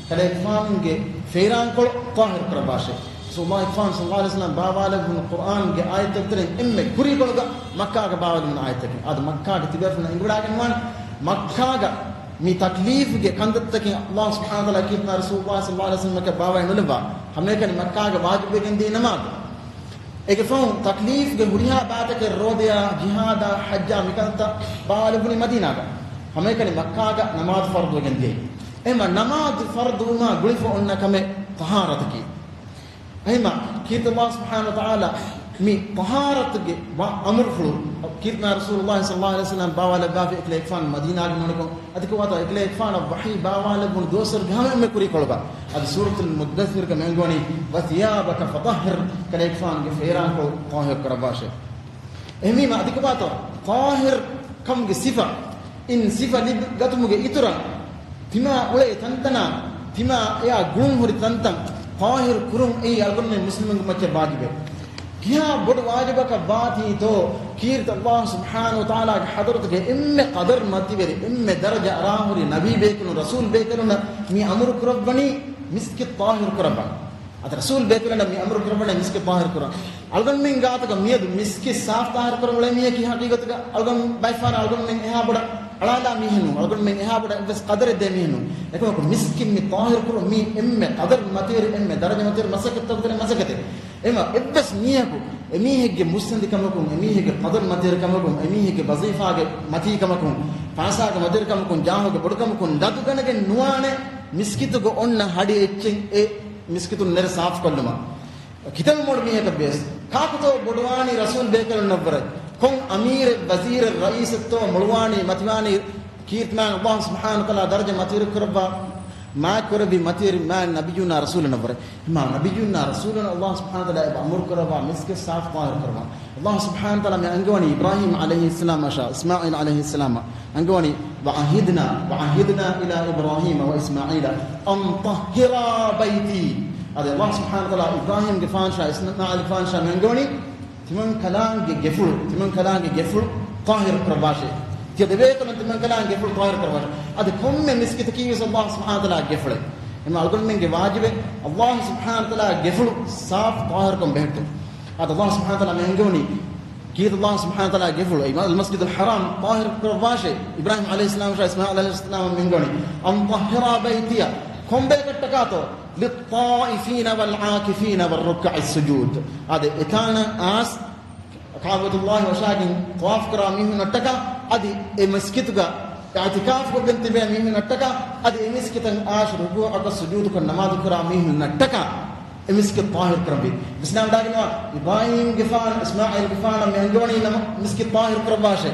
ކަލޭގެފާނުގެ ފޭރާންކޮޅު ޠާހިރު ކުރައްވާށޭ. ރަސޫލުﷲ ޞައްލަﷲު ޢަލައިހި ވަސައްލަމަ ބާވާލެއްވުނު ޤުރްއާންގެ އާޔަތްތަކުގެ ތެރެއިން އެންމެ ކުރީކޮޅުގަ މައްކާގަ ބާވާލެވުނު އާޔަތްތަކެއް. އާދެ، މައްކާގެ ތިބޭފުޅުން އެނގިވަޑައިގަންނަވާނެ، މައްކާގަ މި ތަކްލީފުގެ ކަންތައްތަކެއް ﷲ ސުބްޙާނަހޫ ވަތަޢާލާ ކީރިތިމާ ރަސޫލުﷲ ޞައްލަﷲު ޢަލައިހި ވަސައްލަމަކަށް ބާވާލެއް ނުލައްވާ. ހަމައެކަނި މައްކާގަ ވާޖިބުވެގެންދިޔަ ނަމާދު. އޭގެ ފަހުން ތަކްލީފުގެ ހުރިހާ ބައިތަކެއް، ރޯދަޔާ، ޖިހާދާ، ޙައްޖާ، މިކަންތައް ބާވާލެއްވުނީ މަދީނާގަ. ހަމައެކަނި މައްކާގަ ނަމާދު ފަރުޟުވެގެން ދިޔައީ. އެހެންމަ ނަމާދު ފަރުޟުވުމާ ގުޅިފަ އޮންނަ ކަމެއް ޠަހާރަތަކީ. އެހެންމަ ކީރިތި ﷲ ސުބްޙާނަހޫ ވަތަޢާލާ މި ޠަހާރަތުގެ ވަ-، އަމުރުފުޅު ކީރިތިމާ ރަސޫލުﷲ ޞައްލަﷲު ޢަލައިހި ވަސައްލަމަ ބާވާލެއްވާފަ އެކަލޭގެފާނު މަދީނާގަ ނޫނިކޮށް، އަދި ކޮބާތޯ އެކަލޭގެފާނަށް ވަޙީ ބާވާލެއްވުނު ދުވަސްވަރުގެ ހަމަ އެންމެ ކުރީކޮޅުގަ އަދި ސޫރަތުލް މުއްދައްޘިރުގަ މި އަންގަވަނީ، "وثيابك فطهر." ކަލޭގެފާނުގެ ފޭރާންކޮޅު ޠާހިރު ކުރައްވާށޭ. އެހެންވީމަ އަދި ކޮބާތޯ ޠާހިރު ކަމުގެ ސިފަ، އިން ސިފަ ލިބިގަތުމުގެ އިތުރަށް، ތިމާ އުޅޭ ތަންތަނާ، ތިމާ އެއާ ގުޅުން ހުރި ތަންތަން ޠާހިރު ކުރުން އެއީ އަޅުގަނޑުމެން މުސްލިމުންގެ މައްޗަށް ވާޖިބެއް. ކިހާ ބޮޑު ވާޖިބަކަށް ވާތީތޯ، ކީރިތި ﷲ ސުބްޙާނަހޫ ވަތަޢާލާގެ ޙަޟްރަތުގެ އެންމެ ޤަދަރު މަތިވެރި، އެންމެ ދަރަޖަ އަރާހުރި ނަބީ ބޭކަލުން، ރަސޫލް ބޭކަލުންނަށް މި އަމުރު ކުރައްވަނީ މިސްކިތް ޠާހިރު ކުރައްވާ. އަދި ރަސޫލް ބޭކަލުންނަށް މި އަމުރު ކުރައްވަނީ މިސްކިތް ޠާހިރު ކުރަން. އަޅުގަނޑުމެން ގާތުގަ މިއަދު މިސްކިތް ސާފް ޠާހިރު ކުރަން އުޅޭ މީހަކީ ހަޤީޤަތުގަ އަޅުގަނޑު ބައެއް ފަހަރަށް އަޅުގަނޑުމެން އެހާ ބޮޑަށް އަޅާލާ މީހެއް ނޫން. އަޅުގަނޑުމެން އެހާ ބޮޑަށް އެއްވެސް ޤަދަރެއް ދޭ މީހެއް ނޫން. އެކަމަކު މިސްކިތް މި ޠާހިރު ކުރުން މީ އެންމެ ޤަދަރު މަތިވެރި، އެންމެ ދަރަޖަ މަތިވެރި މަސައްކަތްތަކުގެ މަސައްކަތެއް. އެމަ އެއްވެސް މީހަކު އެމީހެއްގެ މުއްސަނދިކަމަކުން، އެމީހެއްގެ ޤަދަރު މަތިވެރިކަމަކުން، އެމީހެއްގެ ވަޒީފާގެ މަތީކަމަކުން، ފައިސާގެ މަތިވެރިކަމަކުން، ޖާހުގެ ބޮޑުކަމަކުން ލަދުގަނެގެން ނުވާނެ މިސްކިތުގަ އޮންނަ ހަޑި އެއްޗެއް އެ މިސްކިތުން ނެރެ ސާފުކޮށްލުމަށް. ކިތަންމެ ބޮޑު މީހަކަށް ވިޔަސް، ކާކުތޯ ބޮޑުވާނީ ރަސޫލް ބޭކަލުންނަށްވުރެ؟ ކޮން އަމީރެއް، ވަޒީރެއް، ރައީސެއްތޯ މޮޅުވާނީ، މަތިވާނީ ކީރިތިމާ ﷲ ސުބްޙާނަހޫ ވަތަޢާލާ ދަރަޖަ މަތިވެރި ކުރައްވާ، މާތް ކުރެއްވި މަތިވެރި މާތް ނަބިއްޔުންނާ ރަސޫލުންނަށްވުރެ؟ މާ ނަބިއްޔުންނާ ރަސޫލުން ﷲ ސުބްޙާނަހޫ ވަތަޢާލާ އެބަ އަމުރު ކުރައްވާ މިސްކިތް ސާފު ޠާހިރު ކުރައްވާ. ﷲ ސުބްޙާނަހޫ ވަތަޢާލާ މި އަންގަވަނީ އިބްރާހީމް ޢަލައިހިއްސަލާމަށާ، އިސްމާޢީލް ޢަލައިހިއްސަލާމަށް އަންގަވަނީ، "وعهدنا، وعهدنا إلى إبراهيم وإسماعيل أن طهرا بيتي." އަދި ﷲ ސުބްޙާނަހޫ ވަތަޢާލާ އިބްރާހީމްގެފާނަށާ އިސްމާޢީލްގެފާނަށާ މި އަންގަވަނީ، ތިމަންކަލާނގެ ގެފުޅު، ތިމަންކަލާނގެ ގެފުޅު ޠާހިރު ކުރައްވާށޭ. ތިޔަ ދެބޭކަލުން ތިމަންކަލާނގެ ގެފުޅު ޠާހިރު ކުރައްވާށޭ. އަދި ކޮންމެ މިސްކިތަކީ ވެސް ﷲ ސުބްޙާނަހޫ ވަތަޢާލާގެ ގެފުޅެއް. އެމަ އަޅުގަނޑުމެންގެ ވާޖިބެއް ﷲ ސުބްޙާނަހޫ ވަތަޢާލާގެ ގެފުޅު ސާފު ޠާހިރުކޮށް ބެހެއްޓުން. އަދި ﷲ ސުބްޙާނަހޫ ވަތަޢާލާ މި އަންގަވަނީ، ކީރިތި ﷲ ސުބްޙާނަހޫ ވަތަޢާލާގެ ގެފުޅު، އެ މަސްޖިދުލް ޙަރާމް ޠާހިރު ކުރައްވާށޭ. އިބްރާހީމް ޢަލައިހިއްސަލާމަށާ އިސްމާޢީލް ޢަލައިހިއްސަލާމަށް މި އަންގަވަނީ، "أن طهرا بيتي." ކޮން ބަޔަކަށްޓަކާތޯ؟ "للطائفين والعاكفين والركع السجود." އާދެ، އެތާނަށް އައިސް ކަޢުބަތުﷲ ވަށާގެން ޠަވާފު ކުރާ މީހުންނަށްޓަކާ، އަދި އެ މިސްކިތުގަ އިޢުތިކާފު ކޮށްގެން ތިބޭ މީހުންނަށްޓަކާ، އަދި އެ މިސްކިތަށް އައިސް ރުކޫޢަކޮށް ސުޖޫދުކޮށް ނަމާދު ކުރާ މީހުންނަށްޓަކާ، އެ މިސްކިތް ޠާހިރު ކުރަންވީ. ވިސްނާވަޑައިގަންނަވާ، އިބްރާހީމްގެފާނު އިސްމާޢީލްގެފާނަށް މި އަންގަވަނީ ނަމަ މިސްކިތް ޠާހިރު ކުރައްވާށޭ.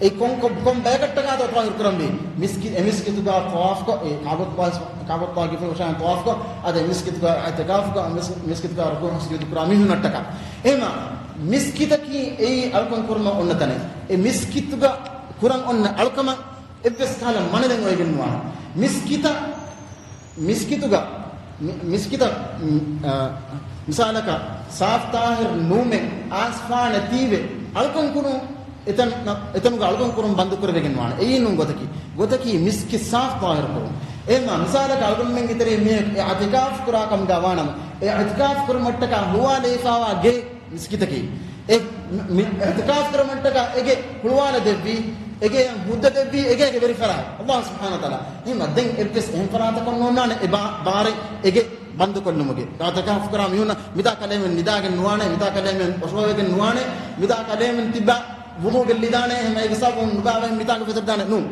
އެ ކޮން، ކޮ-، ކޮން ބަޔަކަށްޓަކާތޯ ޠާހިރު ކުރަންވީ؟ މިސްކި-، އެ މިސްކިތުގަ ޠަވާފުކޮށް، އެ ކަޢުބަތުﷲ، ކަޢުބަތުﷲ ގެފުޅު ވަށާ ޠަވާފުކޮށް، އަދި އެ މިސްކިތުގަ އިޢުތިކާފުކޮށް، އެ މިސް-، މިސްކިތުގަ ރުކޫޢު ސުޖޫދު ކުރާ މީހުންނަށްޓަކާ. އެހެމަ މިސްކިތަކީ އެއީ އަޅުކަން ކުރުމަށް އޮންނަ ތަނެއް. އެ މިސްކިތުގަ ކުރަން އޮންނަ އަޅުކަމަށް އެއްވެސް ކަހަލަ މަނަދެއް އޮވެގެން ނުވާނެ. މިސްކިތަށް މިސްކިތުގަ، މި-، މިސްކިތަށް، މި-، އާ، މިސާލަކަށް ސާފް ޠާހިރު ނޫމެ އައިސްފާނެތީވެ އަޅުކަން ކުރުން އެތަން-، އެތަނުގަ އަޅުކަން ކުރުން ބަންދު ކުރެވިގެން ވާނެ. އެއީ ނޫން ގޮތަކީ. ގޮތަކީ މިސްކިތް ސާފް ޠާހިރު ކުރުން. އެހެންމާ މިސާލަކަށް އަޅުގަނޑުމެންގެ ތެރޭ މީހަކު އިޢުތިކާފު ކުރާ ކަމުގަ ވާނަމަ، އެ އިޢުތިކާފު ކުރުމަށްޓަކާ ހުޅުވާލެވިފާވާ ގެ މިސްކިތަކީ. އެ މި-، މި-، އިޢުތިކާފު ކުރުމަށްޓަކާ އެގެ ހުޅުވާލަދެއްވީ، އެގެ ހުއްދަ ދެއްވީ، އެގޭގެ ވެރި ފަރާތް ﷲ ސުބްޙާނަހޫ ވަތަޢާލާ. އެހެންމަ ދެން އެއްވެސް އެހެން ފަރާތަކުން ނޯންނާނެ އެ ބާ-، ބާރެއް އެގެ ބަންދުކޮށްލުމުގެ. އިޢުތިކާފު ކުރާ މީހުންނަށް މިތާ ކަލޭމެން ނިދާގެން ނުވާނެ، މިތާ ކަލޭމެން އޮށޯވެގެން ނުވާނެ، މިތާ ކަލޭމެން ތިއްބާ ވުޟޫގެ ލިދާނެ، އެހެންމަ އޭގެ ސަބަބުން ނުބާވެ މިތާގެ ފެތެރިދާނެ ނޫން.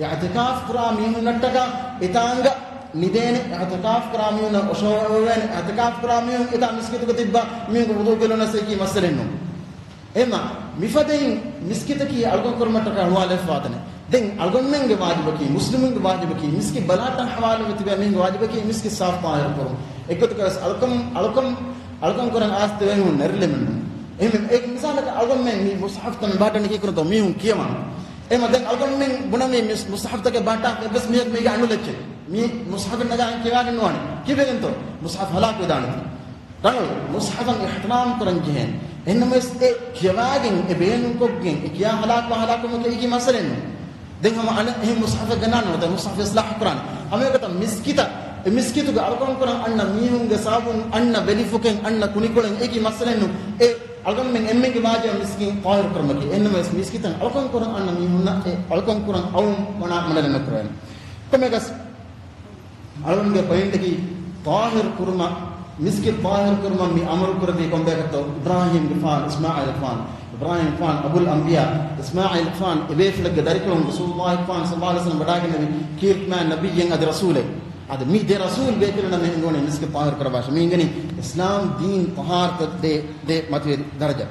އިޢުތިކާފު ކުރާ މީހުންނަށްޓަކާ އެތާނގަ ނިދޭނެ، އިޢުތިކާފު ކުރާ މީހުންނަށް އޮށޯވެވޭނެ، އިޢުތިކާފު ކުރާ މީހުން އެތާ މިސްކިތުގަ ތިއްބާ މީހުންގެ ވުޟޫގެ ލޮނަސް އެކީ މައްސަލައެއް ނޫން. އެހެންމަ މިފަދައިން މިސްކިތަކީ އަޅުކަން ކުރުމަށްޓަކާ ހުޅުވާލެވިފާ ތަނެއް. ދެން އަޅުގަނޑުމެންގެ ވާޖިބަކީ، މުސްލިމުންގެ ވާޖިބަކީ، މިސްކިތް ބަލާއްޓަން ޙަވާލުވެ ތިބޭ މީހުންގެ ވާޖިބަކީ މިސްކިތް ސާފު ޠާހިރު ކުރުން. އެއްގޮތަކަށް ވެސް އަޅުކަން، އަޅުކަން، އަޅުކަން ކުރަން އައިސް ތިބޭ މީހުން ނެރެލެމެއް ނޫން. އެހެން އެ މިސާލަކަށް އަޅުގަނޑުމެން މި މުޞްޙަފްތައް މި ބަހައްޓަނީ ކީކުރަންތޯ މީހުން ކިޔަވާން. އެހެންމަ ދެން އަޅުގަނޑުމެން ބުނަނީ މި މުޞްޙަފްތަކެއް ބަހައްޓާ އެއްވެސް މީހަކު މީގެ އަޑު ލެއްޗެއް. މި މުޞްޙަފެއް ނަގާ ކިޔަވާގެން ނުވާނެ. ކިޔަވަގެންތޯ؟ މުޞްޙަފް ހަލާކުވެދާނެތީ. ރަނގަޅު، މުޞްޙަފަށް އިޙްތިރާމް ކުރަން ޖެހޭނެ. އެހެންނަމަވެސް އެ ކިޔަވާގެން، އެ ބޭނުންކޮށްގެން، އެ ކިޔާ ހަލާކުވާ ހަލާކުވުމަކީ އެކި މައްސަލައެއް ނޫން. ދެން ހަމަ އަނެއް އެހެން މުޞްޙަފެއް ގަންނާނެ ނުވަތަ މުޞްޙަފް އިޞްލާޙު ކުރާނެ. ހަމައެގޮތަށް މިސްކިތަށް، އެ މިސްކިތުގަ އަޅުކަން ކުރަން އަންނަ މީހުންގެ ސަބަބުން އަންނަ ވެލިފުކެއް، އަންނަ ކުނިކޮޅެއް އެކި މައްސަލައެއް ނޫން. އެ އަޅުގަނޑުމެން އެންމެންގެ ވާޖިބަށް މިސްކިތް ޠާހިރު ކުރުމަކީ. އެހެންނަމަވެސް މިސްކިތަށް އަޅުކަން ކުރަން އަންނަ މީހުންނަށް އެ އަޅުކަން ކުރަން އައުމަށް މަނަ މަނަރެއް ނުކުރެވޭނެ. ކޮންމެއަކަސް އަޅުގަނޑުގެ ޕޮއިންޓަކީ ޠާހިރު ކުރުމަށް، މިސްކިތް ޠާހިރު ކުރުމަށް މި އަމުރު ކުރެއްވީ ކޮންބަޔަކަށްތޯ؟ އިބްރާހީމްގެފާނު، އިސްމާޢީލްގެފާނު، އިބްރާހީމްގެފާނު އަބުލް އަންބިޔާ، އިސްމާޢީލްގެފާނު އެބޭފުޅެއްގެ ދަރިކަލުން ރަސޫލުﷲ ފާނު ޞައްލަﷲ ޢަލައިހި ވަސައްލަމަ ވަޑާގެންނެވި ކީރިތި މާތް ނަބިއްޔެއް އަދި ރަސޫލެއް. އަދި މި ދެ ރަސޫލް ބޭކަލުންނަށް މި އެނގުނީ މިސްކިތް ޠާހިރު ކުރައްވާށޭ. މި އެނގެނީ އިސްލާމް ދީން ޠަހާރަތަށް ދޭ، ދޭ މަތިވެރި ދަރަޖަ.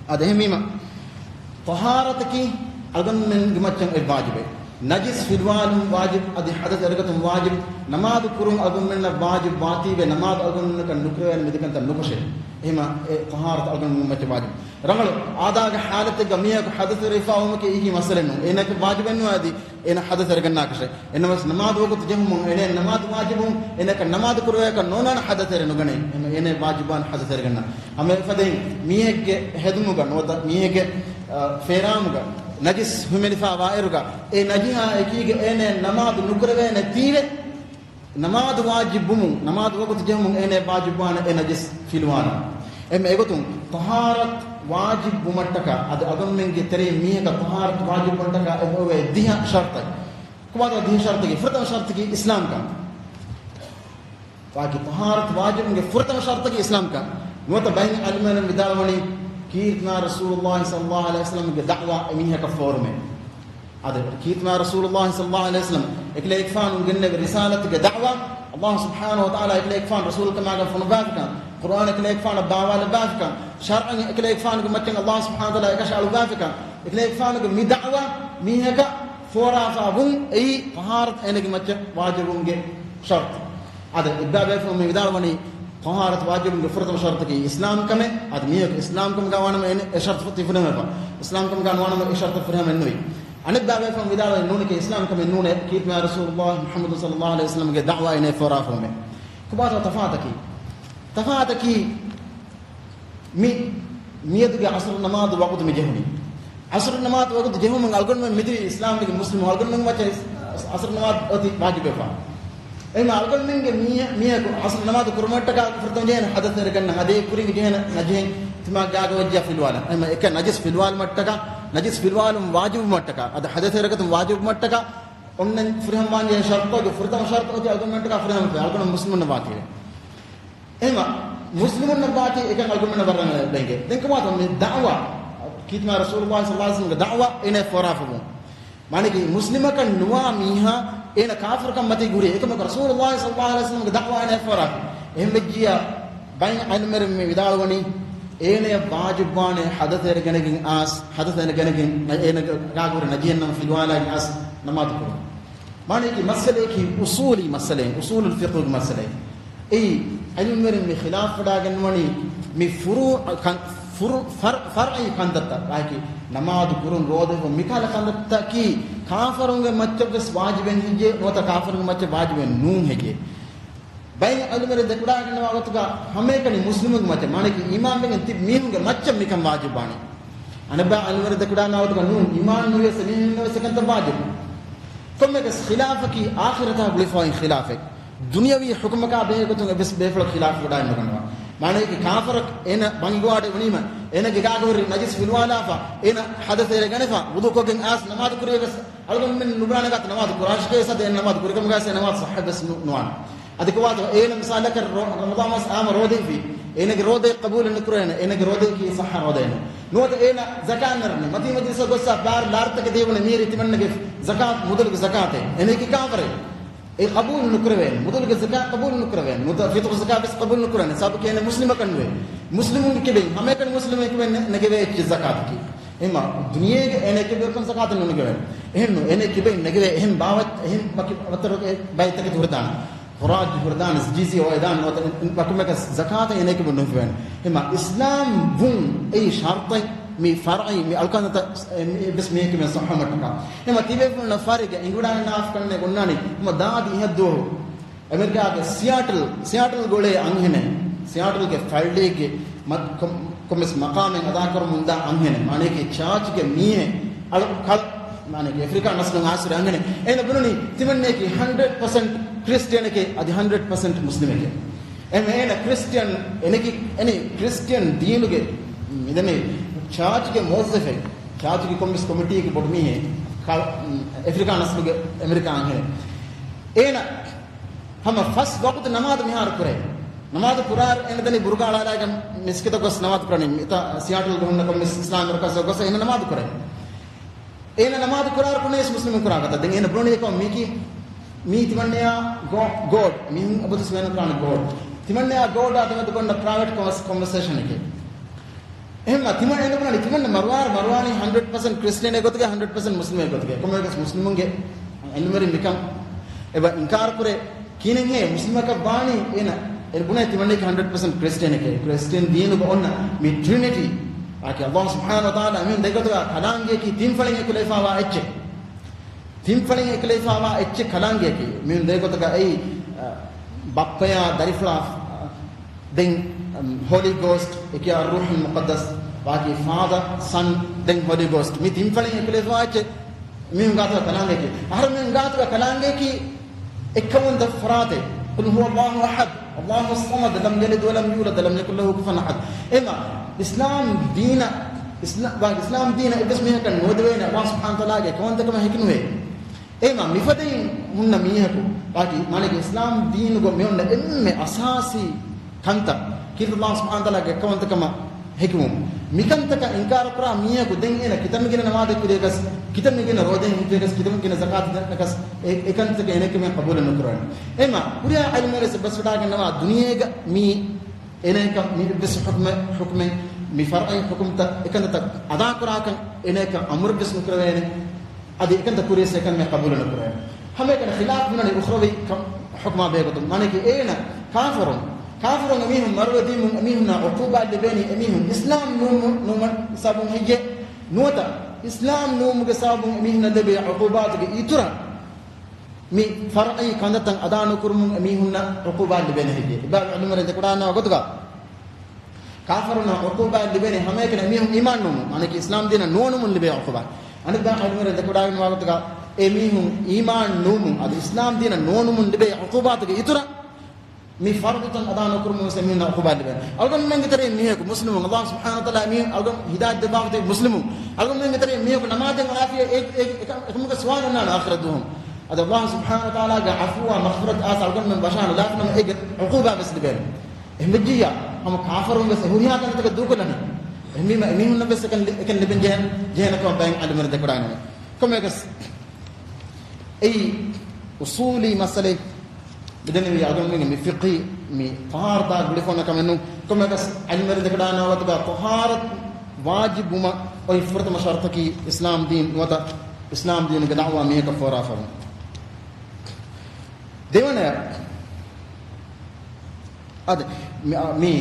އަދި އެހެންވީމަ، ޠަހާރަތަކީ އަޅުގަނޑުމެންގެ މައްޗަށް އޮތް ވާޖިބެއް. ނަޖިސް ފިލުވާލުން ވާޖިބް، އަދި ޙަދަޘް އެރަގަތުން ވާޖިބް. ނަމާދު ކުރުން އަޅުގަނޑުމެންނަށް ވާޖިބް ވާތީވެ، ނަމާދު އަޅުގަނޑުމެންނަކަށް ނުކުރެވޭނެ މި ދެކަންތައް ނުކޮށެ. އެހެންވީމަ، އެ ޠަހާރަތު އަޅުގަނޑުމެންގެ މައްޗަށް ވާޖިބް. ރަނގަޅު، އާދާގެ ޙާލަތެއްގަ މީހަކު ޙަދަޘް އެރިފަ އައުމަކީ އެކި މައްސަލައެއް ނޫން. އޭނައަކަށް ވާޖިބެއް ނުވާ އަދި އޭނަ ޙަދަޘް އެރިގަންނާކަށެއް. އެހެންނަމަވެސް ނަމާދު ވަގުތު ޖެހުމުން އޭނަ ނަމާދު ވާޖިބުން، އޭނައަކަށް ނަމާދު ކުރެވޭކަށް ނޯންނާނެ ޙަދަޘް އެރި ނުގަނެ. އެހެންވީމަ އޭނަ ވާޖިބުވާނެ ޙަދަޘް އެރިގަންނަ. ހަމަ އެފަދައިން މީހެއްގެ ހެދުމުގަ ނުވަތަ މީހެއްގެ، އަ، ފޭރާމުގަ ނަޖިސް ހިމެނިފަ ވާއިރުގަ އެ ނަޖިހާ އެކީގަ އޭނަ ނަމާދު ނުކުރެވޭނެ ތީވެ، ނަމާދު ވާޖިބުވުމުން، ނަމާދު ވަގުތު ޖެހުމުން އޭނަ ވާޖިބުވާނެ އެ ނަޖިސް ފިލުވާލަން. އެހެން އެގޮތުން ޠަހާރަތު ވާޖިބުވުމަށްޓަކާ، އަދި އަޅުގަނޑުމެންގެ ތެރެއިން މީހަކަށް ޠަހާރަތު ވާޖިބުވުމަށްޓަކާ އެބައޮވޭ ދިހަ ޝަރުޠެއް. ކޮބާތޯ ދިހަ ޝަރުޠަކީ؟ ފުރަތަމަ ޝަރުޠަކީ އިސްލާމްކަން. ވާކި ޠަހާރަތު ވާޖިބުގެ ފުރަތަމަ ޝަރުޠަކީ އިސްލާމްކަން. ނުވަތަ ބައެއް ޢަލްމުވެރިން ވިދާޅުވަނީ ކީރިތި މާތް ރަސޫލުﷲ ޞައްލަﷲ ޢަލައިހި ވަސައްލަމްގެ ދަޢުވާ އެމީހަކަށް ފޯރުމޭ. އަދި ކީރިތި މާތް ރަސޫލުﷲ ޞައްލަﷲ ޢަލައިހި ވަސައްލަމް އެކަލޭގެފާނު ގެންނެވި ރިސާލަތުގެ ދަޢުވާ، ﷲ ސުބްޙާނަހޫ ވަތަޢާލާ އެކަލޭގެފާނު ރަސޫލުކަމާގެން ފޮނުއްވާފިކަން، ޤުރްއާން އެކަލޭގެފާނަށް ބާވާލައްވާފިކަން، ޝަރްޢަށް އެކަލޭގެފާނުގެ މައްޗަށް ﷲ ސުބްޙާނަހޫ ވަތަޢާލާ އެކަށަ އަޅުއްވާފިކަން، އެކަލޭގެފާނުގެ މި ދަޢުވާ މީހަކަށް ފޯރާފަ ވުން އެއީ ޠަހާރަތު އޭނަގެ މައްޗަށް ވާޖިބުވުމުގެ ޝަރުޠު. އަދި އެއްބައި ބޭފުޅުން މި ވިދާޅުވަނީ ޠަހާރަތު ވާޖިބުވުމުގެ ފުރަތަމަ ޝަރުޠަކީ އިސްލާމްކަމޭ. އަދި މީހަކު އިސްލާމްކަމުގަ ވާނަމަ އޭނަ އެ ޝަރުޠު ފުރިހަމަވެފަ. އިސްލާމްކަމުގަ ނުވާނަމަ އެ ޝަރުޠު ފުރިހަމައެއްނުވި. އަނެއްބައި ބޭފުޅުން ވިދާޅުވަނީ ނޫނެކޭ އިސްލާމްކަމެއް ނޫނޭ، ކީރިތި މާތް ރަސޫލުﷲ މުޙައްމަދު ޞައްލަﷲ ޢަލައިހި ވަސައްލަމްގެ ދަޢުވާ އޭނަ ފޯރާފަ ވުމޭ. ކޮބާތޯ ތަފާތަކީ؟ ތަފާތަކީ މި މިއަދުގެ ޢަޞްރު ނަމާދު ވަގުތު މި ޖެހުނީ. ޢަޞްރު ނަމާދު ވަގުތު ޖެހުމުން އަޅުގަނޑުމެން މިދިވީ އިސްލާމްގެ މުސްލިމު. އަޅުގަނޑުމެން މައްޗަށް ޢަޞްރު ނަމާދު އޮތީ ވާޖިބެފަ. އެހެންވީމަ އަޅުގަނޑުމެންގެ މީ-، މީހަކު ޢަޞްރު ނަމާދު ކުރުމަށްޓަކާ ފުރަތަމަ ޖެހޭނެ ޙަދަޘް އެރިގަންނަން. އަދި ކުރިން ޖެހޭނެ ނަޖިހެއް ތިމާގާގަ ވެއްޖާ ފިލުވާލަން. އެހެންވީމަ އެކަން ނަޖިސް ފިލުވާލުމަށްޓަކާ، ނަޖިސް ފިލުވާލުން ވާޖިބުވުމަށްޓަކާ، އަދި ޙަދަޘް އެރަގަތުން ވާޖިބުވުމަށްޓަކާ އޮންނަ ފުރިހަމަވާން ޖެހޭ ޝަރުޠުގެ ފުރަތަމަ ޝަރުޠު އޮތީ އަޅުގަނޑުމެންޓަކާ ފުރިހަމަ ވެފަ. އަޅުގަނޑު މުސްލިމުންނަށް ވާތީވެ. އެހެންވީމަ މުސްލިމުންނަށް ވާތީ އެކަން އަޅުގަނޑުމެންނަށް ވަރަށް ރަނގަޅަށް ބެނގޭ. ދެން ކޮބާތޯ މި ދަޢުވާ؟ ކީރިތި މާތް ރަސޫލުﷲ ޞައްލަﷲ ޢަލައިހި ވަސައްލަމްގެ ދަޢުވާ އޭނަ ފޯރާފަ ވުން. މާނައަކީ މުސްލިމަކަށް ނުވާ މީހާ އޭނަ ކާފިރުކަން މަތީ ހުރި. އެކަމަކު ރަސޫލުﷲ ޞައްލަﷲ ޢަލައިހި ވަސައްލަމްގެ ދަޢުވާ އޭނަ ފޯރާފަ. އެހެންވެއްޖިއްޔާ ބައެއް ޢަލްމުވެރިން މި ވިދާޅުވަނީ އޭނަޔަށް ވާޖިބުވާނެ ޙަދަޘް އެރިގަނެގެން އައިސް، ޙަދަޘް އެރިގަނެގެން އޭނަގެ ގާގަ ހުރި ނަޖިހެއްނަމަ ފިލުވާލާގެން އައިސް ނަމާދު ކުރުން. މާނައަކީ މައްސަލައަކީ އުޞޫލީ މައްސަލައެއް، އުޞޫލުލް ފިޤުހުގެ މައްސަލައެއް. އެއީ ޢިލްމުވެރިން މި ޚިލާފް ވަޑާގެންވަނީ މި ފުރޫޢަ ކަން، ފުރު-، ފަރް-، ފަރްޢީ ކަންތައްތައް. އާއެކީ ނަމާދު ކުރުން، ރޯދަ ހިފުން، މިކަހަލަ ކަންތައްތަކީ ކާފަރުންގެ މައްޗަށްވެސް ވާޖިބެއް ހެއްޔޭ ނުވަތަ ކާފަރުންގެ މައްޗަށް ވާޖިބެއް ނޫން ހެއްޔޭ؟ ބައެއް ޢިލްމުވެރިން ދެކެވަޑައިގަންނަވާ ގޮތުގަ ހަމައެކަނި މުސްލިމުންގެ މައްޗަށް، މާނައަކީ އީމާންވެގެން ތިބި މީހުންގެ މައްޗަށް މިކަން ވާޖިބުވާނެ. އަނެއްބައި ޢިލްމުވެރިން ދެކެވަޑައިގަންނަވާ ގޮތުގަ ނޫން، އީމާން ނުވިޔަސް އެމީހުންނަށްވެސް އެކަންތައް ވާޖިބު. ކޮންމެއަކަސް ޚިލާފަކީ އާޚިރަތާ ގުޅިފައި އޮތް ޚިލާފެއް. ދުނިޔަވީ ޙުކުމަކާ ބެހޭ ގޮތުން އެއްވެސް ބޭފުޅަކު ޚިލާފް ވަޑައިނުގަންނަވާ. މާނައަކީ ކާފަރަކު އޭނަ ބަނގިގޮވާ ވަޑައިވަނީމަ، އޭނަގެ ގާގަ ހުރި ނަޖިސް ފިލުވާލާފަ، އޭނަ ޙަދަޘް އެރިގަނެފަ، ވުޟޫ ކޮށްގެން އައިސް ނަމާދު ކުރިޔަސް އަޅުގަނޑުމެން ނުބުނާނެ ގާތަށް ނަމާދު ކުރާށޭ ސަދެ އޭނަ ނަމާދު ކުރިކަމުގައި އެ ނަމާދު ޞައްޙަ ވެސް ނު-، ނުވާނެ. އަދި ކޮބާތޯ އޭނަ މިސާލަކަށް ރޯ-، ރަމަޟާން މަސް އާމަ ރޯދަ ހިފީ، އޭނަގެ ރޯދައެއް ޤަބޫލެއް ނުކުރޭނެ، އޭނަގެ ރޯދައަކީ ޞައްޙަ ރޯދައެއް ނޫން. ނުވަތަ އޭނަ ޒަކާތް ނެރުނީ، މަތީ މަޖިލިސަށް ގޮއްސަ ބާރު ލާރިތަކެއް ދެވުނީ މީރި ތިމަންނަގެ ޒަކާތް، މުދަލުގެ ޒަކާތެއް. އޭނައަކީ ކާފަރެއް. އެ ޤަބޫލު ނުކުރެވޭނެ. މުދަލުގެ ޒަކާތް ޤަބޫލު ނުކުރެވޭނެ. ނުވަތަ ފިޠުރު ޒަކާތް ވެސް ޤަބޫލު ނުކުރެވޭނެ. ސަބަބަކީ އޭނަ މުސްލިމަކަށް ނުވޭ. މުސްލިމުންގެ ކިބައިން، ހަމައެކަނި މުސްލިމުންގެ ކިބައިން ނެ-، ނެގެވޭ އެއްޗެއް ޒަކާތަކީ. އެހެންވީމަ ދުނިޔޭގެ އޭނަ ކިބައިން ޒަކާތެއް ނުނެގެވޭނެ. އެހެންނު، އޭނަ ކިބައިން ނެގެވޭ އެހެން ބާވަތް، އެހެން ވަކި ވަތަރުގެ ބައިތަކެތި ހުރެދާނެ. ޚުރާޖް ހުރެދާނެ، ޖިޒްޔާ އޮވެދާނެ، ނުވަތަ ވަކި ކޮންމެއަކަސް ޒަކާތެއް އޭނަ ކިބައިން ނުހިފެވޭނެ. އެހެންވީމަ އިސްލާމް ވުން އެއީ ޝަރުޠެއް. މި ފަރުޢީ، މި އަޅުކަންތައް، އެ، މި އެއްވެސް މީހަކު މެ ޞައްޙަ މައްޓަކާ. އެމަ ތިބޭފުޅުންނަށް ފާރިގަ އިނގުޑާނެ ނާފް ކަންނެ ގޮންނާނީ، ހަމަ ދާދި އިހަށް ދުވަހު. އެމެރިކާގެ ސިއާޓްލް، ސިއާޓްލް ގޮޅޭ އަންހެނެއް، ސިއާޓްލްގެ ފައްޅީގެ މަ-، ކޮ-، ކޮންމެސް މަޤާމެއް އަދާކުރަމުންދާ އަންހެނެއް، މާނަޔަކީ ޗާޗުގެ މީހެއް، އަޅު ކަޅު، މާނަޔަކީ އެފްރިކާ ނަސްލުން އާސިރި އަންހެނެއް. އޭނަ ބުނަނީ ތިމަންނަޔަކީ ހަންޑްރެޑް ޕަސެންޓް ކްރިސްޓިއަނެކޭ، އަދި ހަންޑްރެޑް ޕަސެންޓް މުސްލިމެކޭ. އެހެން އޭނަ ކްރިސްޓިއަން، އެނެކި، އެނި ކްރިސްޓިއަން ދީނުގެ މިދަނީ ޗާޗުގެ މުވައްޒަފެއް، ޗާޗުގެ ކޮންމެސް ކޮމިޓީގެ ބޮޑު މީހެއް، ކަ-، އެފްރިކާ ނަސްލުގެ އެމެރިކާ އަންހެނެއް. އޭނަ ހަމަ ފަސް ވަގުތު ނަމާދު މިހާރު ކުރޭ. ނަމާދު ކުރާ އޭނަ ދަނީ ބުރުގާ އަޅާލާގެން މިސްކިތަށް ގޮސް ނަމާދު ކުރަނީ. މިތާ ސިއާޓްލްގަ ހުންނަ ކޮންމެސް އިސްލާމީ މަރުކަޒަށް ގޮސް އޭނަ ނަމާދު ކުރޭ. އޭނަ ނަމާދު ކުރާ ކުރަނީ މުސްލިމުން ކުރާ ގޮތަށް. ދެން އޭނަ ބުނަނީ ކޮން މީކީ؟ މީ ތިމަންނަޔާ ގޯ-، ގޯޑް. މީހުން އަބަދު ސުވޭނު ކުރާނެ ގޯޑް. ތިމަންނަޔާ ގޯޑާ ދެމެދު ގޮންނަ ޕްރައިވެޓް ކޮންވަސް-، ކޮންވަސޭޝަނެކޭ. އެހެންމަ ތިމަން އެނދު ބުނަނީ ތިމަންނަ މަރުވާރު މަރުވާނީ ހަންޑްރެޑް ޕަސެންޓް ކްރިސްޓިއަނެއް ގޮތުގަ ހަންޑްރެޑް ޕަސެންޓް މުސްލިމެއް ގޮތުގަ. ކޮންމެވެސް މުސްލިމުންގެ އިލްމުވެރިން މިކަން އެބަ އިންކާރު ކުރޭ. ކިހިނެއްހޭ މުސްލިމަކަށް ވާނީ އޭނަ، އޭނަ ބުނޭ ތިމަންނައަކީ ހަންޑްރެޑް ޕަސެންޓް ކްރިސްޓިއަނެކޭ. ކްރިސްޓިއަން ދީނުގަ އޮންނަ މި ޓްރިނިޓީ، އާކީ އައްލާހު ސުބްޙާނަހު ވަތަޢާލާ އެމީހުން ދެގޮތުގަ ކަލާނގެއަކީ ތިން ފަޅިން އެކުލެވިފައިވާ އެއްޗެއް. ތިން ފަޅިން އެކުލެވިފައިވާ އެއްޗެއް ކަލާނގެއަކީ. މީހުން ދެގޮތަކަށް އެއީ، އަ، ބައްޕަޔާ ދަރިފުޅާ، އަ، ދެން، އަ، ހޯލީ ގޯސްޓް އެކިޔާ އައްރޫޙުލް މުޤައްދަސް، ވާކީ ފާދަ، ސަން، ދެން ހޯލީ ގޯސްޓް. މި ތިން ފަޅިން އެކުލެވިފައިވާ އެއްޗެއް މީހުން ގާތުގަ ކަލާނގެއަކީ. އަހަރެމެން ގާތުގަ ކަލާނގެއަކީ އެއްކަމުން ދެ ފަރާތެއް. قل هو الله أحد، الله الصمد، لم يلد ولم يولد، ولم يكن له كفوا أحد. އެމަ އިސްލާމް ދީނަށް، އިސްލާ-، ވާ އިސްލާމް ދީނަށް އެއްވެސް މީހަކަށް ނުވަދެވޭނެ އައްލާހު ސުބްޙާނަހު ވަތަޢާލާގެ އެކަމަށް ހެކިނުވޭ. އެމަ މިފަދައިން ހުންނަ މީހަކު، ވާކީ މާނައަކީ އިސްލާމް ދީނުގަ މިއޮންނަ އެންމެ އަސާސީ ކަންތައް، ކީރިތި އައްލާހު ސުބްޙާނަހު ވަތަޢާލާގެ އެއްކަމަށް ހެކިވުން. މިކަންތަކަށް އިންކާރު ކުރާ މީހަކު ދެން އޭނަ ކިތަންމެ ގިނަ ނަމާދެއް ކުރިޔަކަސް، ކިތަންމެ ގިނަ ރޯދައެއް ހިފިޔަކަސް، ކިތަންމެ ގިނަ ޒަކާތެއް ދެންނަކަސް، އެ، އެކަންތަކަށް އޭނަ އެކަމެއް ޤަބޫލެއް ނުކުރާނެ. އެމަ ހުރިހާ ޢިލްމުވެރިން އެއްބަސްވެވަޑައިގަންނަވާ ދުނިޔޭގަ މީ އޭނައަކަށް މި އެއްވެސް ޙުކުމެއް، ޙުކުމެއް، މި ފަރުޢީ ޙުކުމްތައް އެކަންތައް އަދާކުރާކަން އޭނައަކަށް އަމުރެއްވެސް ނުކުރެވޭނެ. އަދި އެކަންތައް ކުރިޔަސް އެކަންމެ ޤަބޫލެއް ނުކުރޭ. ހަމައެކަނި ޚިލާފް ބުނަނީ އުޚްރަވީ ކަ-، ޙުކުމާ ބެހޭގޮތުން. މާނައަކީ އޭނަ ކާފަރުން، ކާފަރުން އެމީހުން މަރުވެދީމުން އެމީހުންނަށް ޢުޤޫބާތް ލިބޭނީ އެމީހުން އިސްލާމް ނޫން، ނޫން ހިސާބުން ހެއްޔޭ؟ ނުވަތަ އިސްލާމް ނޫންގެ ސަބަބުން އެމީހުންނަށް ލެބޭ ޢުޤޫބާތުގެ އިތުރަށް މި ފަރުޢީ ކަންތައްތައް އަދާ ނުކުރުމުން އެމީހުންނަށް ޢުޤޫބާތް ލިބޭނެ ހެއްޔޭ؟ އެބަ ޢިލްމުވެރިން ދެކެވަޑައިގަންނަވާ ގޮތުގަ ކާފަރުންނަށް ޢުޤޫބާތް ލިބޭނީ ހަމައެކަނި އެމީހުން އީމާން ނުވުމުން، މާނައަކީ އިސްލާމް ދީނަށް ނުވަނުމުން ލިބޭ ޢުޤޫބާތް. އަނެއް ބައި ޢިލްމުވެރިން ދެކެވަޑައިގަންނަވާ ގޮތުގަ އެމީހުން އީމާން ނުވުމުން އަދި އިސްލާމް ދީނަށް ނުވަނުމުން ލިބޭ ޢުޤޫބާތުގެ އިތުރަށް މި ފަރުޟުތައް އަދާ ނުކުރުމުން ވެސް އެމީހުންނަށް ޢުޤޫބާތް ލިބޭނެ. އަޅުގަނޑުމެންގެ ތެރެއިން މީހަކު މުސްލިމުން، އައްލާހު ސުބްޙާނަހު ވަތަޢާލާ އެމީހުން އަޅުގަނޑު ހިދާޔަތް ދެއްވާފަ މުސްލިމުން. އަޅުގަނޑުމެންގެ ތެރެއިން މީހަކު ނަމާދެއް އަޅާފިޔަ އެ، އެ، އެ، އެކަމުގެ ސުވާލު އޮންނާނެ އާޚިރަށް ދުވަހު. އަދި އައްލާހު ސުބްޙާނަހު ވަތަޢާލާގެ ޢަފޫއާ މަޣްފިރަތު އާސް އަޅުގަނޑުމެން ވަށާނުލާފިނަމަ އޭގެ ޢުޤޫބާ ވެސް ލިބޭނެ. އެހެންވެއްޖިއްޔާ، ހަމަ ކާފަރުން ވެސް އެ ހުރިހާ ކަންތަކަށް ދޫކޮށްލަނީ. އެހެންވީމަ، އެމީހުންނަށް ވެސް އެކަން ލި-، އެކަން ލިބެން ޖެހޭނެ، ޖެހޭނެ ކަމަށް ބައެއް ޢިލްމުވެރިން ދެކެވަޑައިގަންނަވާ. ކޮންމެއަކަސް، އެއީ އުޞޫލީ މައްސަލައެއް. މިދެންނެވި އަޅުގަނޑުމެންގެ މި ފިޤްހީ، މި ޠަހާރަތާ ގުޅިފަ އޮންނަ ކަމެއް ނޫން. ކޮންމެއަކަސް، ޢިލްމުވެރިން ދެކެވަޑައިގަންނަވާ ގޮތުގަ ޠަހާރަތު ވާޖިބުވުމަށް އޮތް ފުރަތަމަ ޝަރުޠަކީ އިސްލާމް ދީން ނުވަތަ އިސްލާމް ދީނުގެ ދަޢުވާ މީހަކަށް ފޯރާފަ ވުން. ދެވަނަ، އަދި މި، މި،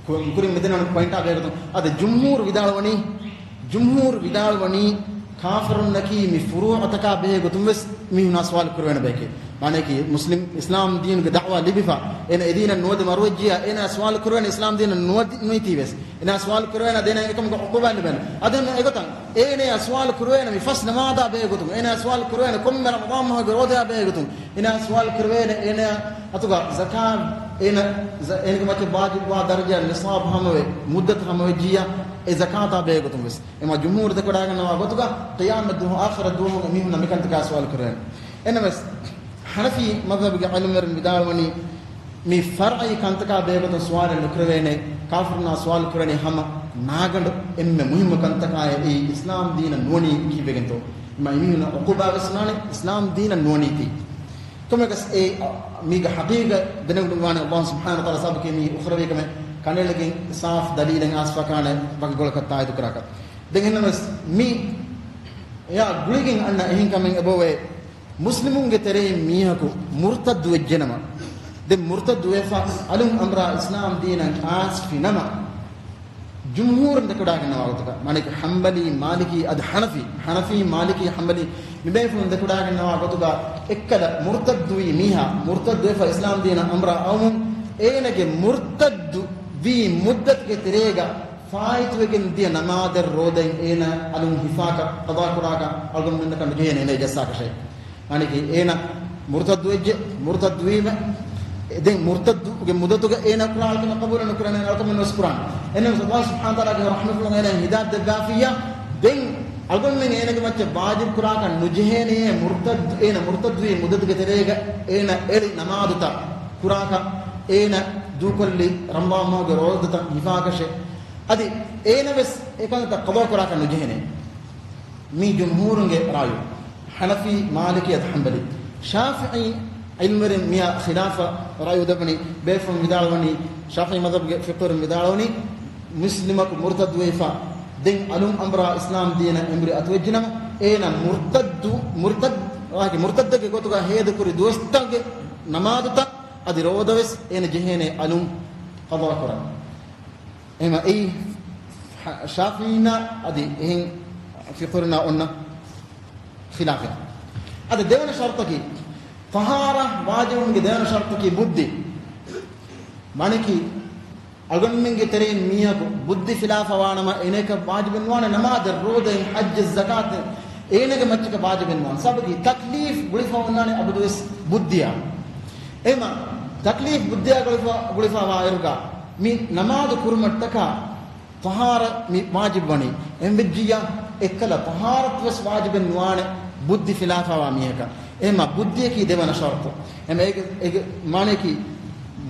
ކު-، ކުރިން މިދެންނެވި ޕޮއިންޓާ ބެހޭގޮތުން، އަދި ޖުމްހޫރު ވިދާޅުވަނީ، ޖުމްހޫރު ވިދާޅުވަނީ، ކާފަރުންނަކީ މި ފުރޫޢަތަކާ ބެހޭގޮތުން ވެސް މީހުންނާ ސުވާލު ކުރެވޭނެ ބަޔެކޭ. މާނައަކީ، މުސްލިމް، އިސްލާމް ދީނުގެ ދަޢުވާ ލިބިފަ، އޭނަ އެދީނަށް ނުވަދެ މަރުވެއްޖިޔާ، އޭނަ ސުވާލު ކުރެވޭނެ އިސްލާމް ދީނަށް ނުވަދި-، ނުވައިތީ ވެސް. އޭނާ ސުވާލު ކުރެވޭނެ ދޭނެ އެކަމުގެ ޢުޤޫބާތް ލިބޭނެ. އަދި އެގޮތަށް އޭނާ ސުވާލު ކުރެވޭނެ މި ފަސް ނަމާދާ ބެހޭގޮތުން. އޭނާ ސުވާލު ކުރެވޭނެ ކޮންމެ ރަމަޟާން މަހުގެ ރޯދަޔާ ބެހޭގޮތުން. އޭނާ ސުވާލު ކުރެވޭނެ އޭނާ އަތުގަ ޒަކާތް، އޭނާ ޒަ-، އޭނާގެ މައްޗަށް ވާޖިބުވާ ދަރަޖަ ނިޞާބު ހަމަވެ، މުއްދަތު ހަމަވެއްޖިއްޔާ، އެ ޒަކާތާ ބެހޭގޮތުން ވެސް. އެމަ ޖުމްހޫރު ދެކެވަޑައިގަންނަވާ ގޮތުގަ ޤިޔާމަތް ދުވަހު އާޚިރަތް ދުވަހު އެމީހުންނަށް މިކަންތަކާ ސުވާލު ކުރެވޭނެ. އެނަމެސް، ޙަނަފީ މަޛްހަބުގެ ޢިލްމުވެރިން ވިދާޅުވަނީ، މި ފަރުޢީ ކަންތަކާ ބެހޭގޮތުން ސުވާލެއް ނުކުރެވޭނެ، ކާފަރުންނާ ސުވާލު ކުރެވޭނީ ހަމަ ނާގަނޑު އެންމެ މުހިއްމު ކަންތަކާއި، އެއީ އިސްލާމް ދީނަށް ނުވަނީ ކީއްވެގެންތޯ؟ މަ އެމީހުންނަށް ޢުޤޫބާ ވެސް ނާނެ، އިސްލާމް ދީނަށް ނުވަނީތީ. ކޮންމެއަކަސް އެ، މީގެ ޙަޤީޤަތް ދެނެގަންނަވާނެ އައްލާހު ސުބްޙާނަހު ވަތަޢާލާ ސަބަބަކީ މީ އުޚްރަވީ ކަމެއް ކަނޑައެޅިގެން ސާފު ދަލީލެއް އާސްފަ ކާނެ ވަކި ގޮޅަކަށް ތާއީދު ކުރާކަށް. ދެން އެހެންނަމަވެސް މި އެއާ ގުޅިގެން އަންނަ އެހެން ކަމެއް އެބައޮވޭ. މުސްލިމުންގެ ތެރެއިން މީހަކު މުރްތައްދު ވެއްޖެނަމަ، ދެން މުރްތައްދު ވެފަ އަލުން އަނބުރާ އިސްލާމް ދީނަށް އައިސްފިނަމަ، ޖުމްހޫރުން ދެކެވަޑައިގަންނަވާ ގޮތުގަ، މާނައަކީ ޙަންބަލީ، މާލިކީ، އަދި ޙަނަފީ، ޙަނަފީ، މާލިކީ، ޙަންބަލީ، މި ބޭފުޅުން ދެކެވަޑައިގަންނަވާ ގޮތުގަ، އެއްކަލަ މުރުތައްދުވި މީހާ، މުރުތައްދުވެފަ އިސްލާމް ދީނަށް އަނބުރާ އައުމުން، އޭނަގެ މުރުތައްދު ވީ މުއްދަތުގެ ތެރޭގަ ފާއިތުވެގެން ދިޔަ ނަމާދަށް ރޯދައިން އޭނަ އަލުން ހިފާކަށް ޤަޟާ ކުރާކަށް އަޅުގަނޑުމެންނަކަށް ނުޖެހޭނެ އޭނަ ޖައްސާކަށެއް. މާނައަކީ އޭނަ މުރުތައްދު ވެއްޖެ، މުރުތައްދު ވީމަ، ދެން މުރުތައްދުގެ މުއްދަތުގަ އޭނަ ކުރާ އަޅުކަމެއް ޤަބޫލެއް ނުކުރާނެ، އަޅުކަމެއް ނުވެސް ކުރާނެ. އެހެންނަމަވެސް ﷲ ސުބްޙާނަހޫ ވަތަޢާލާގެ ރަޙްމަތުން އޭނަ ހިދާޔަތް ދެއްވާފިއްޔާ، ދެން އަޅުގަނޑުމެން އޭނަގެ މައްޗަށް ވާޖިބު ކުރާކަށް ނުޖެހޭނެޔޭ، މުރުތައްދު، އޭނަ މުރުތައްދުވީ މުއްދަތުގެ ތެރޭގަ އޭނަ އެޅި ނަމާދުތައް ކުރާކަށް، އޭނަ ދޫކޮށްލި ރަމަޟާން މަހުގެ ރޯދަތައް ހިފާކަށެއް، އަދި އޭނަވެސް އެކަންތައް ޤަޟާ ކުރާކަށް ނުޖެހޭނެ. މީ ޖުމްހޫރުންގެ ރާޔު. ޙަނަފީ، މާލިކީ އަދި ޙަންބަލީ. ޝާފިޢީ ޢިލްމުވެރިން މިއާ ޚިލާފަށް ރާޔު ދެއްވަނީ، ބޭފުޅުން ވިދާޅުވަނީ، ޝާފިޢީ މަޛްހަބުގެ ފިޤުހުވެރިން ވިދާޅުވަނީ، މުސްލިމަކު މުރުތައްދުވެފަ ދެން އަލުން އަނބުރާ އިސްލާމް ދީނަށް އެނބުރި އަތުވެއްޖެނަމަ، އޭނަ މުރުތައްދު، މުރުތައް-، ވާހަކަ މުރުތައްދެއްގެ ގޮތުގަ ހޭދަކުރި ދުވަސްތަކުގެ ނަމާދުތައް އަދި ރޯދަވެސް އޭނަ ޖެހޭނެ އަލުން ޤަޟާ ކުރަން. އެހެން އެއީ ޝާފިޢީންނާ އަދި އެހެން ފިޤުހުވެރިންނާ އޮންނަ ޚިލާފެއް. އަދި ދެވަނަ ޝަރުޠަކީ، ޠަހާރަ ވާޖިބުވުމުގެ ދެވަނަ ޝަރުޠަކީ ބުއްދި. މާނައަކީ، އަޅުގަނޑުމެންގެ ތެރެއިން މީހަކު ބުއްދި ފިލާފަ ވާނަމަ، އޭނައަކަށް ވާޖިބެއް ނުވާނެ ނަމާދަށް، ރޯދައިން، ޙައްޖަށް، ޒަކާތަށް، އޭނަގެ މައްޗަކަށް ވާޖިބެއް ނުވާނެ. ސަބަބަކީ، ތަކްލީފް ގުޅިފަ އޮންނާނެ އަބަދުވެސް ބުއްދިއާ. އެހެންމަ ތަކްލީފް ބުއްދިއާ ގުޅިފަ، ގުޅިފަވާ އިރުގަ މި ނަމާދު ކުރުމަށްޓަކާ ޠަހާރަ މި ވާޖިބު ވަނީ. އެހެންވެއްޖިއްޔާ އެއްކަލަ ޠަހާރަތުވެސް ވާޖިބެއް ނުވާނެ ބުއްދި ފިލާފަވާ މީހަކަށް. އެހެންމަ ބުއްދިއަކީ ދެވަނަ ޝަރުޠު. އެހެންމަ އޭގެ، އޭގެ މާނައަކީ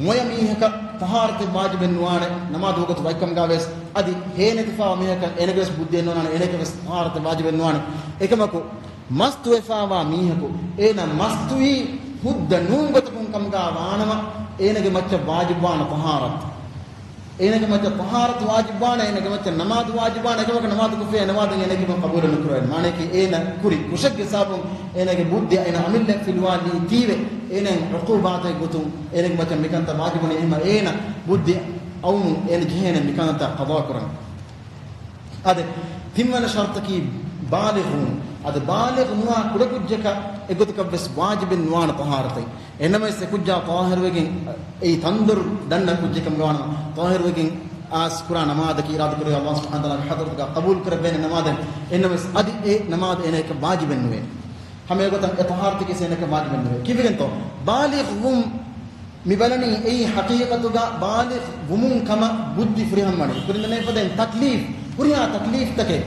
މޮޔަ މީހަކަށް ޠަހާރަތެއް ވާޖިބެއް ނުވާނެ ނަމާދު ވަގުތު ވައްކަމުގަ ވެސް، އަދި ހޭނެތިފަވާ މީހަކަށް އޭނަގެވެސް ބުއްދިއެއް ނުވާނެ، އޭނައަކަށްވެސް ޠަހާރަތެއް ވާޖިބެއް ނުވާނެ. އެކަމަކު، މަސްތުވެފަވާ މީހަކު، އޭނަ މަސްތުވީ ހުއްދަ ނޫން ގޮތަކުން ކަމުގަ ވާނަމަ، އޭނަގެ މައްޗަށް ވާޖިބުވާނެ ޠަހާރަތު. އޭނަގެ މައްޗަށް ޠަހާރަތު ވާޖިބުވާނެ، އޭނަގެ މައްޗަށް ނަމާދު ވާޖިބުވާނެ، އެކަމަކު ނަމާދު ކޮށްފިއްޔާ ނަމާދު އޭނަގެ ޤަބޫލެއް ނުކުރެވޭނެ. މާނައަކީ އޭނަ ކުރި ކުށެއްގެ ސަބަބުން އޭނަގެ ބުއްދި އޭނަ އަމިއްލަ ފިލުވާލީތީވެ، އޭނަ ޢުޤޫބާތެއް ގޮތުން އޭނަގެ މައްޗަށް މިކަންތައް ވާޖިބުވަނީ. އެހެންމަ އޭނަ ބުއްދި އައުމުން އޭނަ ޖެހޭނެ މިކަންތައް ޤަޟާ ކުރަން. އަދި ތިންވަނަ ޝަރުޠަކީ ބާލިޣު ވުން. އަދި ބާލިޣު ނުވާ ކުޑަކުއްޖަކަށް އެގޮތަކަށްވެސް ވާޖިބެއް ނުވާނެ ޠަހާރަތެއް. އެހެންނަމަވެސް އެކުއްޖާ ޠާހިރުވެގެން އެއީ ތަންދޮރު ދަންނަ ކުއްޖެއް ކަމުގަ ވާނަމަ، ޠާހިރުވެގެން އާސް ކުރާ ނަމާދަކީ އިރާދަކުރެވޭ ﷲ ސުބްޙާނަހޫ ވަތަޢާލާގެ ޙަޟްރަތުގަ ޤަބޫލު ކުރެވޭނެ ނަމާދެއް. އެހެންނަމަވެސް އަދި އެ ނަމާދު އޭނައަކަށް ވާޖިބެއް ނުވޭ. ހަމަ އެގޮތަށް އެ ޠަހާރަތަކީ އޭނައަކަށް ވާޖިބެއް ނުވޭ. ކީއްވެގެންތޯ؟ ބާލިޣު ވުން މި ބަލަނީ އެއީ ޙަޤީޤަތުގަ ބާލިޣު ވުމުން ކަމަށް ބުއްދި ފުރިހަމަވަނީ. ކުރިންދެނޭ ފަދައިން ތަކްލީފް، ހުރިހާ ތަކްލީފްތަކެއް،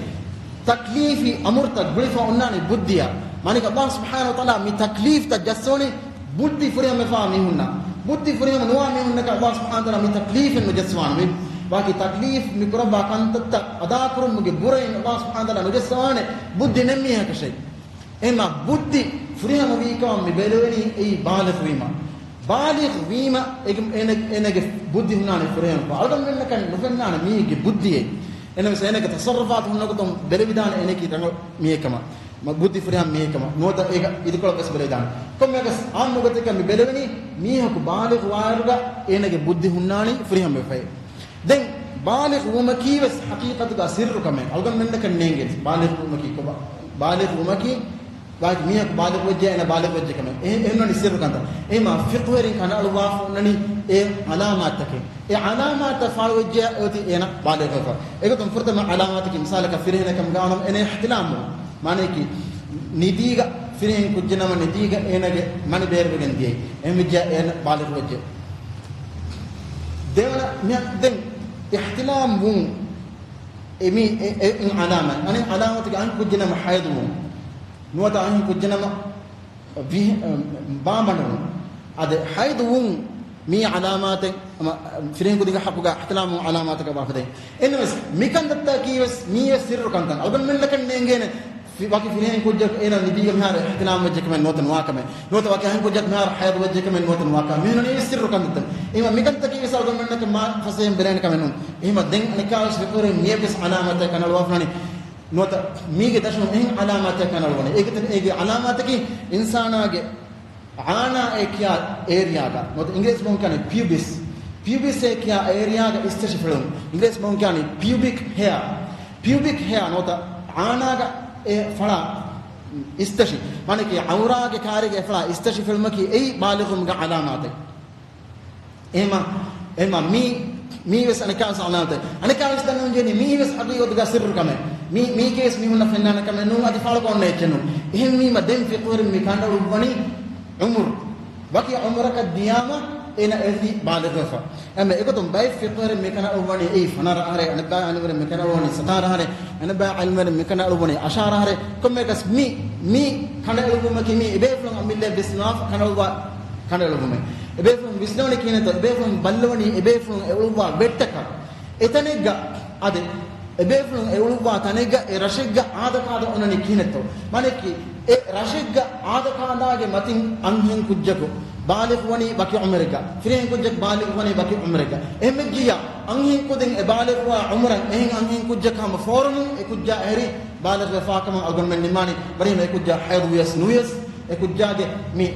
ތަކްލީފީ އަމުރުތައް ގުޅިފަ އޮންނާނީ ބުއްދިއަށް. މާނައަކީ ﷲ ސުބްޙާނަހޫ ވަތަޢާލާ މި ތަކްލީފްތައް ޖައްސަވަނީ ބުއްދި ފުރިހަމަވެފަ މީހުންނަށް. ބުއްދި ފުރިހަމަ ނުވާ މީހުންނަކަށް ﷲ ސުބްޙާނަހޫ ވަތަޢާލާ މި ތަކްލީފެއް ނުޖައްސަވާނެ. މި ވާކީ ތަކްލީފް މި ކުރައްވާ ކަންތައްތައް އަދާކުރުމުގެ ބުރައިން ﷲ ސުބްޙާނަހޫ ވަތަޢާލާ ނުޖައްސަވާނެ ބުއްދި ނެތް މީހަކަށެއް. އެހެންމަ ބުއްދި ފުރިހަމަވީކަމަށް މި ބެލެވެނީ އެއީ ބާލިޣު ވީމަ. ބާލިޣު ވީމަ އޭގެ، އޭނަ، އޭނަގެ ބުއްދި ހުންނާނެ ފުރިހަމަކޮށް. އަޅުގަނޑުމެންނަކަށް ނުފެންނާނެ މީހެއްގެ ބުއްދިއެއް. އެހެންނަމަވެސް އޭނަގެ ތަޞައްރުފާތު ހުންނަ ގޮތުން ބެލެވިދާނެ އޭނައަކީ ރަނގަޅު މީހެއްކަމަށް. މަ-، ބުއްދި ފުރިހަމަ މީހެއްކަމަށް. ނުވަތަ އޭގަ އިދިކޮޅަށް ވެސް ބެލެވިދާނެ. ކޮންމެއަކަސް އާންމު ގޮތެއްގަ މި ބެލެވެނީ މީހަކު ބާލިޣު ވާއިރުގަ އޭނަގެ ބުއްދި ހުންނާނީ ފުރިހަމަވެފައި. ދެން ބާލިޣު ވުމަކީ ވެސް ޙަޤީޤަތުގަ ސިއްރު ކަމެއް. އަޅުގަނޑުމެންނަކަށް ނޭނގޭ ބާލިޣު ވުމަކީ ކޮބާ؟ ބާލިޣު ވުމަކީ ވާހަކަ މީހަކު ބާލިޣު ވެއްޖެ، އޭނަ ބާލިޣު ވެއްޖެ ކަމެއް. އެ-، އެހެން ވަނީ ސިއްރު ކަންތައް. އެހެންމަ ފިޤުހުވެރިން ކަނޑައަޅުއްވާފަ އޮންނަނީ އެ ޢަލާމާތްތަކެއް. އެ ޢަލާމާތްތައް ފާޅުވެއްޖެ އޮތީ އޭނަ ބާލިޣުވެފަ. އެގޮތުން ފުރަތަމަ ޢަލާމާތަކީ މިސާލަކަށް ފިރިހެނަކަށް ގާނު އޭނަ އިޙްތިލާމު. މާނައަކީ ނިދީގަ ފިރިހެން ކުއްޖެއް ނަމަ ނިދީގަ އޭނަގެ މަނި ބޭރުވެގެން ދިޔައީ. އެހެންވެއްޖެ އޭނަ ބާލިޣު ވެއްޖެ. ދެވަނަ މި-، ދެން އިޙްތިލާމް ވުން އެ މީ އެ، އެ، އިން ޢަލާމަތް. އަނެއް ޢަލާމަތުގެ އަން ކުއްޖެއް ނަމަ ޙައިޟު ވުން. ނުވަތަ އަން ކުއްޖެއް ނަމަ ވި-، ބާމަޑު ވުން. އަދި ޙައިޟު ވުން މީ ޢަލާމާތެއް، އަމަ، ފިރިހެން ކުދިގެ ޙައްޤުގަ އިޙްތިލާމު ޢަލާމާތަކަށް ވާފަދައި. އެންނަމަވެސް މިކަންތައްތަކީ ވެސް މީ ވެސް ސިއްރު ކަންތައް. އަޅުގަނޑުމެންނަކަށް ނޭނގޭނެ ފި-، ވަކި ފިރިހެން ކުއްޖަކު އޭނަ ނިދީގަ މިހާރު އިޙްތިލާމް ވެއްޖެ ކަމެއް ނުވަތަ ނުވާ ކަމެއް. ނުވަތަ ވަކި އަހަން ކުއްޖަކު މިހާރު ޙައިޟު ވެއްޖެ ކަމެއް ނުވަތަ ނުވާ ކަމެއް. މިހުންނަނީ ސިއްރު ކަންތައްތައް. އެހެންމަ މިކަންތަކީ ވެސް އަޅުގަނޑުމެންނަކަށް މާ ފަސޭހައިން ބެލޭނެ ކަމެއް ނޫން. އެހެންމަ ދެން އަނެއްކާވެސް ފިޤުހުވެރިން މިއެއްވެސް ޢަލާމާތެއް ކަނޑައަޅުވާފަ ނުވަނީ. ނުވަތަ މީގެ ދަށުން އެހެން ޢަލާމާތެއް ކަނޑައަޅުވަނީ. އޭގެ، އޭގެ ޢަލާމާތަކީ އިންސާނާގެ ޢާނާ އޭ ކިޔާ އޭރިއާގަ، ނުވަތަ އިނގިރޭސި ބަހުން ކިޔާނީ ޕިއުބިސް. ޕިއުބިސް އޭ ކިޔާ އޭރިއާގަ އިސްތަށި ފެޅުން. އިނގިރޭސި ބަހުން ކިޔާނީ ޕިއުބިކް ހެއާ. ޕިއުބިކް ހެއާ ނުވަތަ އާނާގަ އެ ފަޅާ އިސްތަށި. މާނައަކީ އައުރާގެ ކާރިގަ އެ ފަޅާ އިސްތަށި ފެޅުމަކީ އެއީ ބާލިޣުވުމުގެ ޢަލާމާތެއް. އެހެމަ، އެހެމަ މީ، މީވެސް އަނެކާވެސް ޢަލާމާތެއް. އަނެކާވެސް ދަންނަވަން ޖެހެނީ މީވެސް ޙަޤީޤަތުގަ ސިއްރު ކަމެއް. މީ، މީކީވެސް މީހުންނަށް ފެންނާނެ ކަމެއް ނޫން، އަދި ފާޅުކޮށް އޮންނަ އެއްޗެއް ނޫން. އެހެންވީމަ ދެން ފިޤުހުވެރިން މި ކަނޑައުޅުއްވަނީ ޢުމުރު. ވަކި ޢުމުރަކަށް ދިޔާމަ އޭނަ އެއޮތީ ބާލިޣުވެފަ. އެމެ އެގޮތުން ބައެއް ފިޤުހުވެރިން މި ކަނޑައުޅުއްވަނީ އެއީ ފަނަރަ އަހަރެއް، އަނެއްބައި ޢިލްމުވެރިން މި ކަނޑައުޅުއްވަނީ ސަތާރަ އަހަރެއް، އަނެއްބައި ޢިލްމުވެރިން މި ކަނޑައުޅުއްވަނީ އަށާރަ އަހަރެއް. ކޮންމެއަކަސް މި، މި ކަނޑައެޅުއްވުމަކީ މި އެބޭފުޅުން އަމިއްލައަށް ވިސްނާފަ ކަނޑައުޅުއްވުމެއް. އެބޭފުޅުން ވިސްނަވަނީ ކިހިނެއްތޯ؟ އެބޭފުޅުން ބައްލަވަނީ އެބޭފުޅުން އެ އުޅުއްވާ ވެއްޓަކަށް. އެތަނެއްގަ އަދި އެބޭފުޅުން އެ އުޅުއްވާ ތަނެއްގަ އެ ރަށެއްގަ އާދަކާދަ އޮންނަނީ ކިހިނެއްތޯ؟ މާނައަކީ އެ ރަށެއްގަ އާދަކާދާގެ މަތިން އަންހެން ކުއްޖަކު ބާލިޣުވަނީ ވަކި ޢުމުރެއްގަ، ފިރިހެން ކުއްޖަކު ބާލިޣުވަނީ ވަކި ޢުމުރެއްގަ. އެހެންވެއްޖިއްޔާ އަންހެން ކުދިން އެ ބާލިޣުވާ ޢުމުރަށް އެހެން އަންހެން ކުއްޖަކު ހަމަ ފޯރުމުން އެ ކުއްޖާ އެހެރީ ބާލިޣުވެފާ ކަމަށް އަޅުގަނޑުމެން ނިންމާނީ. ވަރިހަމަ އެ ކުއްޖާ ޙައިޟު ވިޔަސް ނުވިޔަސް، އެ ކުއްޖާގެ މި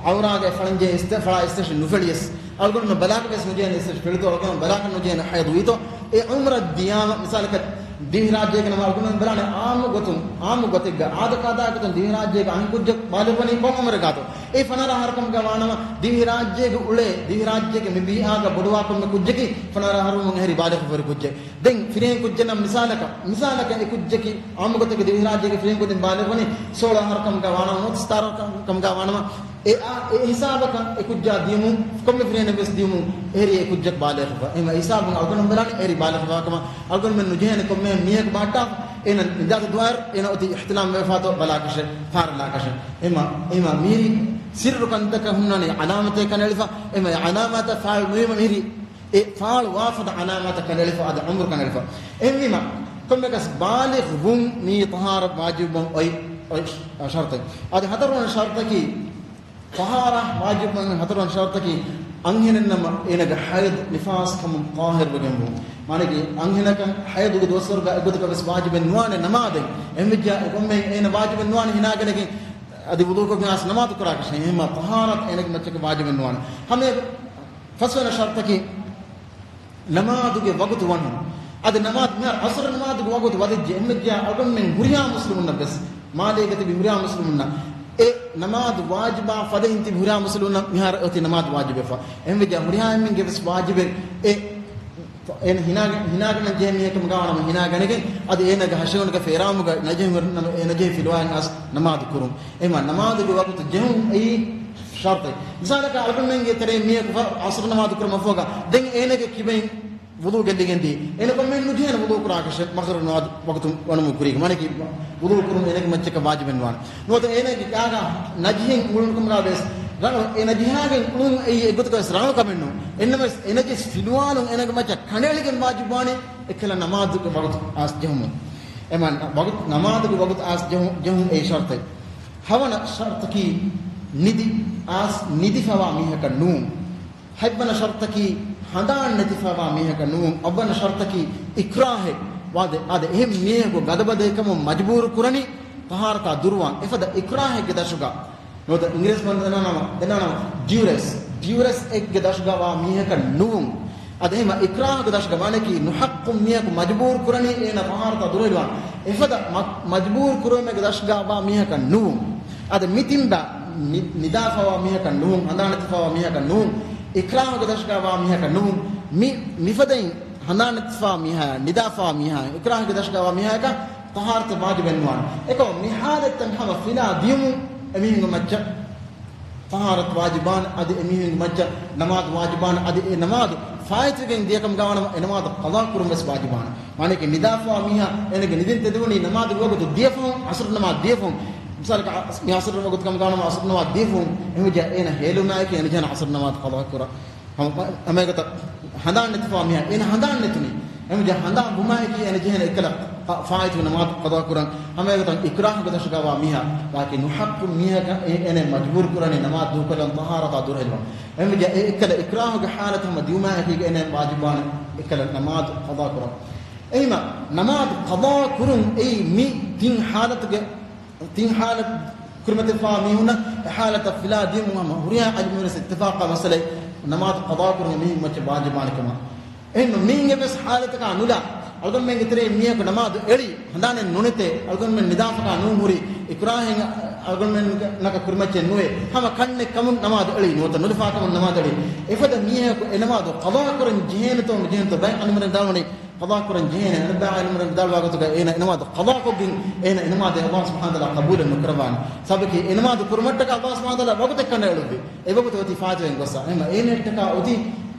ޢައުރާގެ ފަޅަންޖެހޭ އިސްތަ-، ފަޅާ އިސްތަށި ނުފެޅިޔަސް، އަޅުގަނޑުމެން ބަލާކަށް ވެސް ނުޖެހޭނެ އިސްތަށި ފެޅިތޯ، އަޅުގަނޑު ބަލާކަށް ނުޖެހޭނެ ޙައިޟު ވީތޯ، އެ ޢުމުރަށް ދިޔާމަ، މިސާލަކަށް ދިވެހިރާއްޖޭގަ ނަމަ އަޅުގަނޑުމެން ބަލާނެ ޢާއްމު ގޮތުން، ޢާއްމު ގޮތެއްގަ އާދަކާދާގެ ގޮތުން ދިވެހިރާއްޖޭގަ އަންހެން ކުއްޖަކު ބާލިޣުވަނީ ކޮން ޢުމުރެއްގާތޯ؟ އެ ފަނަރަ އަހަރު ކަމުގަ ވާނަމަ، ދިވެހިރާއްޖޭގެ އުޅޭ، ދިވެހިރާއްޖޭގެ މި ބީއާގަ ބޮޑުވާ ކޮންމެ ކުއްޖަކީ ފަނަރަ އަހަރު ވުމުން އެހެރީ ބާލިޣުވެރި ކުއްޖެއް. ދެން ފިރިހެން ކުއްޖެއް ނަމަ، މިސާލަކަށް، މިސާލަކަށް އެ ކުއްޖަކީ ޢާއްމު ގޮތެއްގަ ދިވެހިރާއްޖޭގެ ފިރިހެން ކުދިން ބާލިޣުވަނީ ސޯޅަ އަހަރު ކަމުގަ ވާނަމަ، ނުވަތަ ސަތާރަ ކަމުގަ ވާނަމަ، އެ އާ، އެ ހިސާބަކަށް އެ ކުއްޖާ ދިޔުމުން، ކޮންމެ ފިރިހެނެއް ވެސް ދިޔުމުން، އެހެރީ އެ ކުއްޖަކު ބާލިޣުވެފަ. އެހެންވީމަ ހިސާބުން އަޅުގަނޑު ބަލާނީ އެހެރީ ބާލިޣުވެފަ ކަމަށް. އަޅުގަނޑުމެން ނުޖެހޭނެ ކޮންމެ މީހަކު ބަހައްޓާފަ، އޭނަ ނިދާތަ ދުވާއިރު އޭނަ އޮތީ އިޙްތިލާމް ވެފާތޯ ބަލާކަށެއް، ފާރަލާކަށެއް. އެހެންވީމަ، އެހެންވީމަ މިހިރީ ސިއްރު ކަންތަކަށް ހުންނާނީ ޢަލާމަތެއް ކަނޑައެޅިފަ. އެހެންވީމަ އެ ޢަލާމާތަށް ފާޅު ނުވީމަ މިހިރީ އެ ފާޅުވާ ފަދަ ޢަލާމާތަށް ކަނޑައެޅިފަ، އަދި ޢުމުރު ކަނޑައެޅިފަ. އެހެންވީމަ، ކޮންމެއަކަސް ބާލިޣު ވުން މީ ޠަހާރަތް ވާޖިބުވަން އޮތް، އޮތް ޝަރުޠެއް. އަދި ހަތަރުވަނަ ޝަރުޠަކީ، ޠަހާރަ ވާޖިބުވަން ހަތަރުވަނަ ޝަރުޠަކީ، އަންހެނެއް ނަމަ އޭނަގެ ޙައިޟު ނިފާސް ކަމުން ޠާހިރުވެގެން ވުން. މާނައަކީ، އަންހެނަކަށް ޙައިޟުގެ ދުވަސްވަރުގަ އެގޮތަކަށް ވެސް ވާޖިބެއް ނުވާނެ ނަމާދެއް. އެހެންވެއްޖިއްޔާ އެ ކޮންމެ އޭނަ ވާޖިބެއް ނުވާނެ ހިނާގަނެގެން އަދި ވުޟޫކޮށްގެން އައިސް ނަމާދު ކުރާކަށެއް. އެހެންވީމަ ޠަހާރަތު އޭނަގެ މައްޗަކަށް ވާޖިބެއް ނުވާނެ. ހަމަ ފަސްވަނަ ޝަރުޠަކީ، ނަމާދުގެ ވަގުތު ވަނުން. އަދި ނަމާދު މިހާރު ޢަޞްރު ނަމާދުގެ ވަގުތު ވަދެއްޖެ. އެހެންވެއްޖިއްޔާ އަޅުގަނޑުމެން ހުރިހާ މުސްލިމުންނަށް ވެސް، މާލޭގަ ތިބި ހުރިހާ މުސްލިމުންނަށް އެ ނަމާދު ވާޖިބާ ފަދައިން ތިބި ހުރިހާ މުސްލިމުންނަށް މިހާރު އޮތީ ނަމާދު ވާޖިބެފަ. އެހެންވެއްޖިއްޔާ ހުރިހާ އެންމެންގެ ވެސް ވާޖިބެއް އެ އޭނަ ހިނާގަ-، ހިނާގަނެ ޖެހޭ މީހެއް ކަމުގަ ވާނަމަ ހިނާގަނެގެން، އަދި އޭނަގެ ހަށިގަނޑުގެ ފޭރާމުގަ ނަޖެހުން ނަމަ އޭނަ ޖެހި ފިލުވާއިން އައިސް ނަމާދު ކުރުން. އެހެންވީމަ ނަމާދުގެ ވަގުތު ޖެހުން އެއީ ޝަރުޠެއް. މިސާލަކަށް އަޅުގަނޑުމެންގެ ތެރޭ މީހަކު ފަ-، ޢަޞްރު ނަމާދު ކުރުމަށް ފަހުގަ ދެން އޭނަގެ ކިބައިން ވުޟޫ ގެއްލިގެން ދީ. އޭނަ ކޮންމެހެން ނުޖެހޭނެ ވުޟޫ ކުރާކަށެއް މަޣްރިބު ނަމާދު ވަގުތު ވަނުމުގެ ކުރީގަ. މާނައަކީ ވުޟޫ ކުރުން އޭނަގެ މައްޗަކަށް ވާޖިބެއް ނުވާނެ. ނުވަތަ އޭނަގެ ގާގަ ނަޖެހިގެން އުޅުނު ކަމުގަ ވެސް ރަނގަޅު، އޭނަ ނަޖެހިގެން އުޅުން އެއީ އެގޮތަކަށް ވެސް ރަނގަޅު ކަމެއް ނޫން. އެހެންނަމަވެސް އޭނަ ނަޖެހި ފިލުވާލުން އޭނަގެ މައްޗަށް ކަނޑައެޅިގެން ވާޖިބުވާނީ އެއްކަލަ ނަމާދުގެ ވަގުތު އައިސް ޖެހުމުން. އެހެންވީމަ ވަގުތު، ނަމާދުގެ ވަގުތު އައިސް ޖެހު-، ޖެހުން އެއީ ޝަރުޠެއް. ހަވަނަ ޝަރުޠަކީ ނިދި އައިސް ނިދިފަވާ މީހަކަށް ނޫން. ހަތްވަނަ ޝަރުޠަކީ ހަނދާން ނެތިފަވާ މީހަކަށް ނޫން. އަށްވަނަ ޝަރުޠަކީ އިކްރާހެއް. ވާދެ، އާދެ، އެހެން މީހަކު ގަދަބަދޭ ކަމުން މަޖުބޫރު ކުރަނީ ޠަހާރަތާ ދުރުވާން. އެފަދަ އިކްރާހެއްގެ ދަށުގަ، ނުވަތަ އިނގިރޭސި ބަން ދެނާނަމަ، ދެނާނަމަ ޑިއުރެސް، ޑިއުރެސް އެއްގެ ދަށުގަ ވާ މީހަކަށް ނޫން. އަދި އެހެންވީމަ އިކްރާހުގެ ދަށުގަ ވާނެކީ ނުޙައްޤު މީހަކު މަޖުބޫރު ކުރަނީ އޭނަ ޠަހާރަތާ ދުރުހެލިވާން. އެފަދަ މަ-، މަޖުބޫރު ކުރުމެއްގެ ދަށުގަ ވާ މީހަކަށް ނޫން. އަދި މި ތިން ބަ-، މި-، ނިދާފަވާ މީހަކަށް ނޫން، ހަނދާން ނެތިފަވާ މީހަކަށް ނޫން، އިކްރާހުގެ ދަށުގަ ވާ މީހަކަށް ނޫން. މި-، މިފަދައިން ހަނދާން ނެތިފަވާ މީހާ، ނިދާފަވާ މީހާ، އިކްރާހުގެ ދަށުގަ ވާ މީހާއަކަށް ޠަހާރަތު ވާޖިބެއް ނުވާނެ. އެކަމަ މި ޙާލަތްތައް ހަމަ ފިލާ ދިޔުމުން އެމީހުންގެ މައްޗަށް ޠަހާރަތު ވާޖިބާނެ، އަދި އެމީހުންގެ މައްޗަށް ނަމާދު ވާޖިބާނެ، އަދި އެ ނަމާދު ފާއިތުވެގެން ދިޔަކަމުގަ ވާނަމަ އެ ނަމާދު ޤަޟާ ކުރުން ވެސް ވާޖިބާނެ. މާނައަކީ ނިދާފަވާ މީހާ އޭނަގެ ނިދިން ތެދުވަނީ ނަމާދުގެ ވަގުތު ދިޔަފަހުން، ޢަޞްރު ނަމާދު ދިޔަފަހުން. މިސާލަކަށް މި ޢަޞްރު ވަގުތު ކަމުގަ ވާނަމަ ޢަޞްރު ނަމާދު ދިޔަފަހުން، އެހެންވެއްޖެ އޭނަ ހޭލުނާއެކީ އޭނަ ޖެހޭނެ ޢަޞްރު ނަމާދު ޤަޟާ ކުރަން. ހަމަ، ހަމައެގޮތަށް ހަނދާން ނެތިފަވާ މީހާ، އޭނަ ހަނދާން ނެތުނީ. އެހެންވެއްޖެ ހަނދާން ވުމާއެކީ އޭނަ ޖެހޭނެ އެއްކަލަ ފާ-، ފާއިތު ނަމާދު ޤަޟާ ކުރަން. ހަމައެގޮތަށް އިކްރާހުގެ ދަށުގަ ވާ މީހާ، ވާކި ނުޙައްޤު މީހަކަށް އެ-، އޭނަ މަޖުބޫރު ކުރަނީ ނަމާދު ދޫކޮށްލަން ޠަހާރަތާ ދުރުހެލުމަށް. އެހެންވެއްޖެ އެ އެއްކަލަ އިކްރާހުގެ ޙާލަތު ހަމަ ދިޔުމާއެކީގަ އޭނަ ވާޖިބާނެ އެއްކަލަ ނަމާދު ޤަޟާ ކުރަން. އެހެންވީމަ ނަމާދު ޤަޟާ ކުރުން އެއީ މި ތިން ޙާލަތުގެ ތިން ޙާލަތު ކުރިމަތިވެފަވާ މީހުންނަށް އެ ޙާލަތަށް ފިލާ ދިޔުމުން ހަމަ ހުރިހާ ޢިލްމުވެރިން އިއްތިފާޤާ މައްސަލައެއް. ނަމާދު ޤަޟާކުރުން މީހުން މައްޗަށް ވާޖިބާނެ ކަމަށް. އެހެން މީން އެއްވެސް ޙާލަތަކާ ނުލާ، އަޅުގަނޑުމެންގެ ތެރެއިން މީހަކު ނަމާދު އެޅި، ހަނދާނެއް ނުނެތޭ، އަޅުގަނޑުމެން ނިދާފަކާ ނޫން ހުރި، އިކްރާހެއް އަޅުގަނޑުމެންނަކަށް ކުރިމައްޗެއް ނުވޭ، ހަމަ ކަންނެއް ކަމުން ނަމާދު އެޅި ނުވަތަ ނުލަފާ ކަމުން ނަމާދު އެޅި. އެފަދަ މީހަކު އެ ނަމާދު ޤަޟާކުރަން ޖެހޭނެތޯ ނުޖެހޭނެތޯ ބައެއް ޢަލިމުން ވަނީ ޤަޟާކުރަން ޖެހޭނެ. އަނެއްބައި ޢަލިމުން ވިދާޅުވާ ގޮތުގަ އޭނަ އެ ނަމާދު ޤަޟާކޮށްގެން އޭނަ އެ ނަމާދު ﷲ ސުބްޙާނަހޫ ވަތަޢާލާ ޤަބޫލެއް ނުކުރައްވާނެ. ސަބަބަކީ އެ ނަމާދު ކުރުމަށްޓަކާ ﷲ ސުބްޙާނަހޫ ވަތަޢާލާ ވަގުތެއް ކަނޑައެޅުއްވި. އެ ވަގުތު އޮތީ ފާއިތުވެގެން ގޮއްސަ. އެހެންމަ އޭނައަށްޓަކާ އޮތީ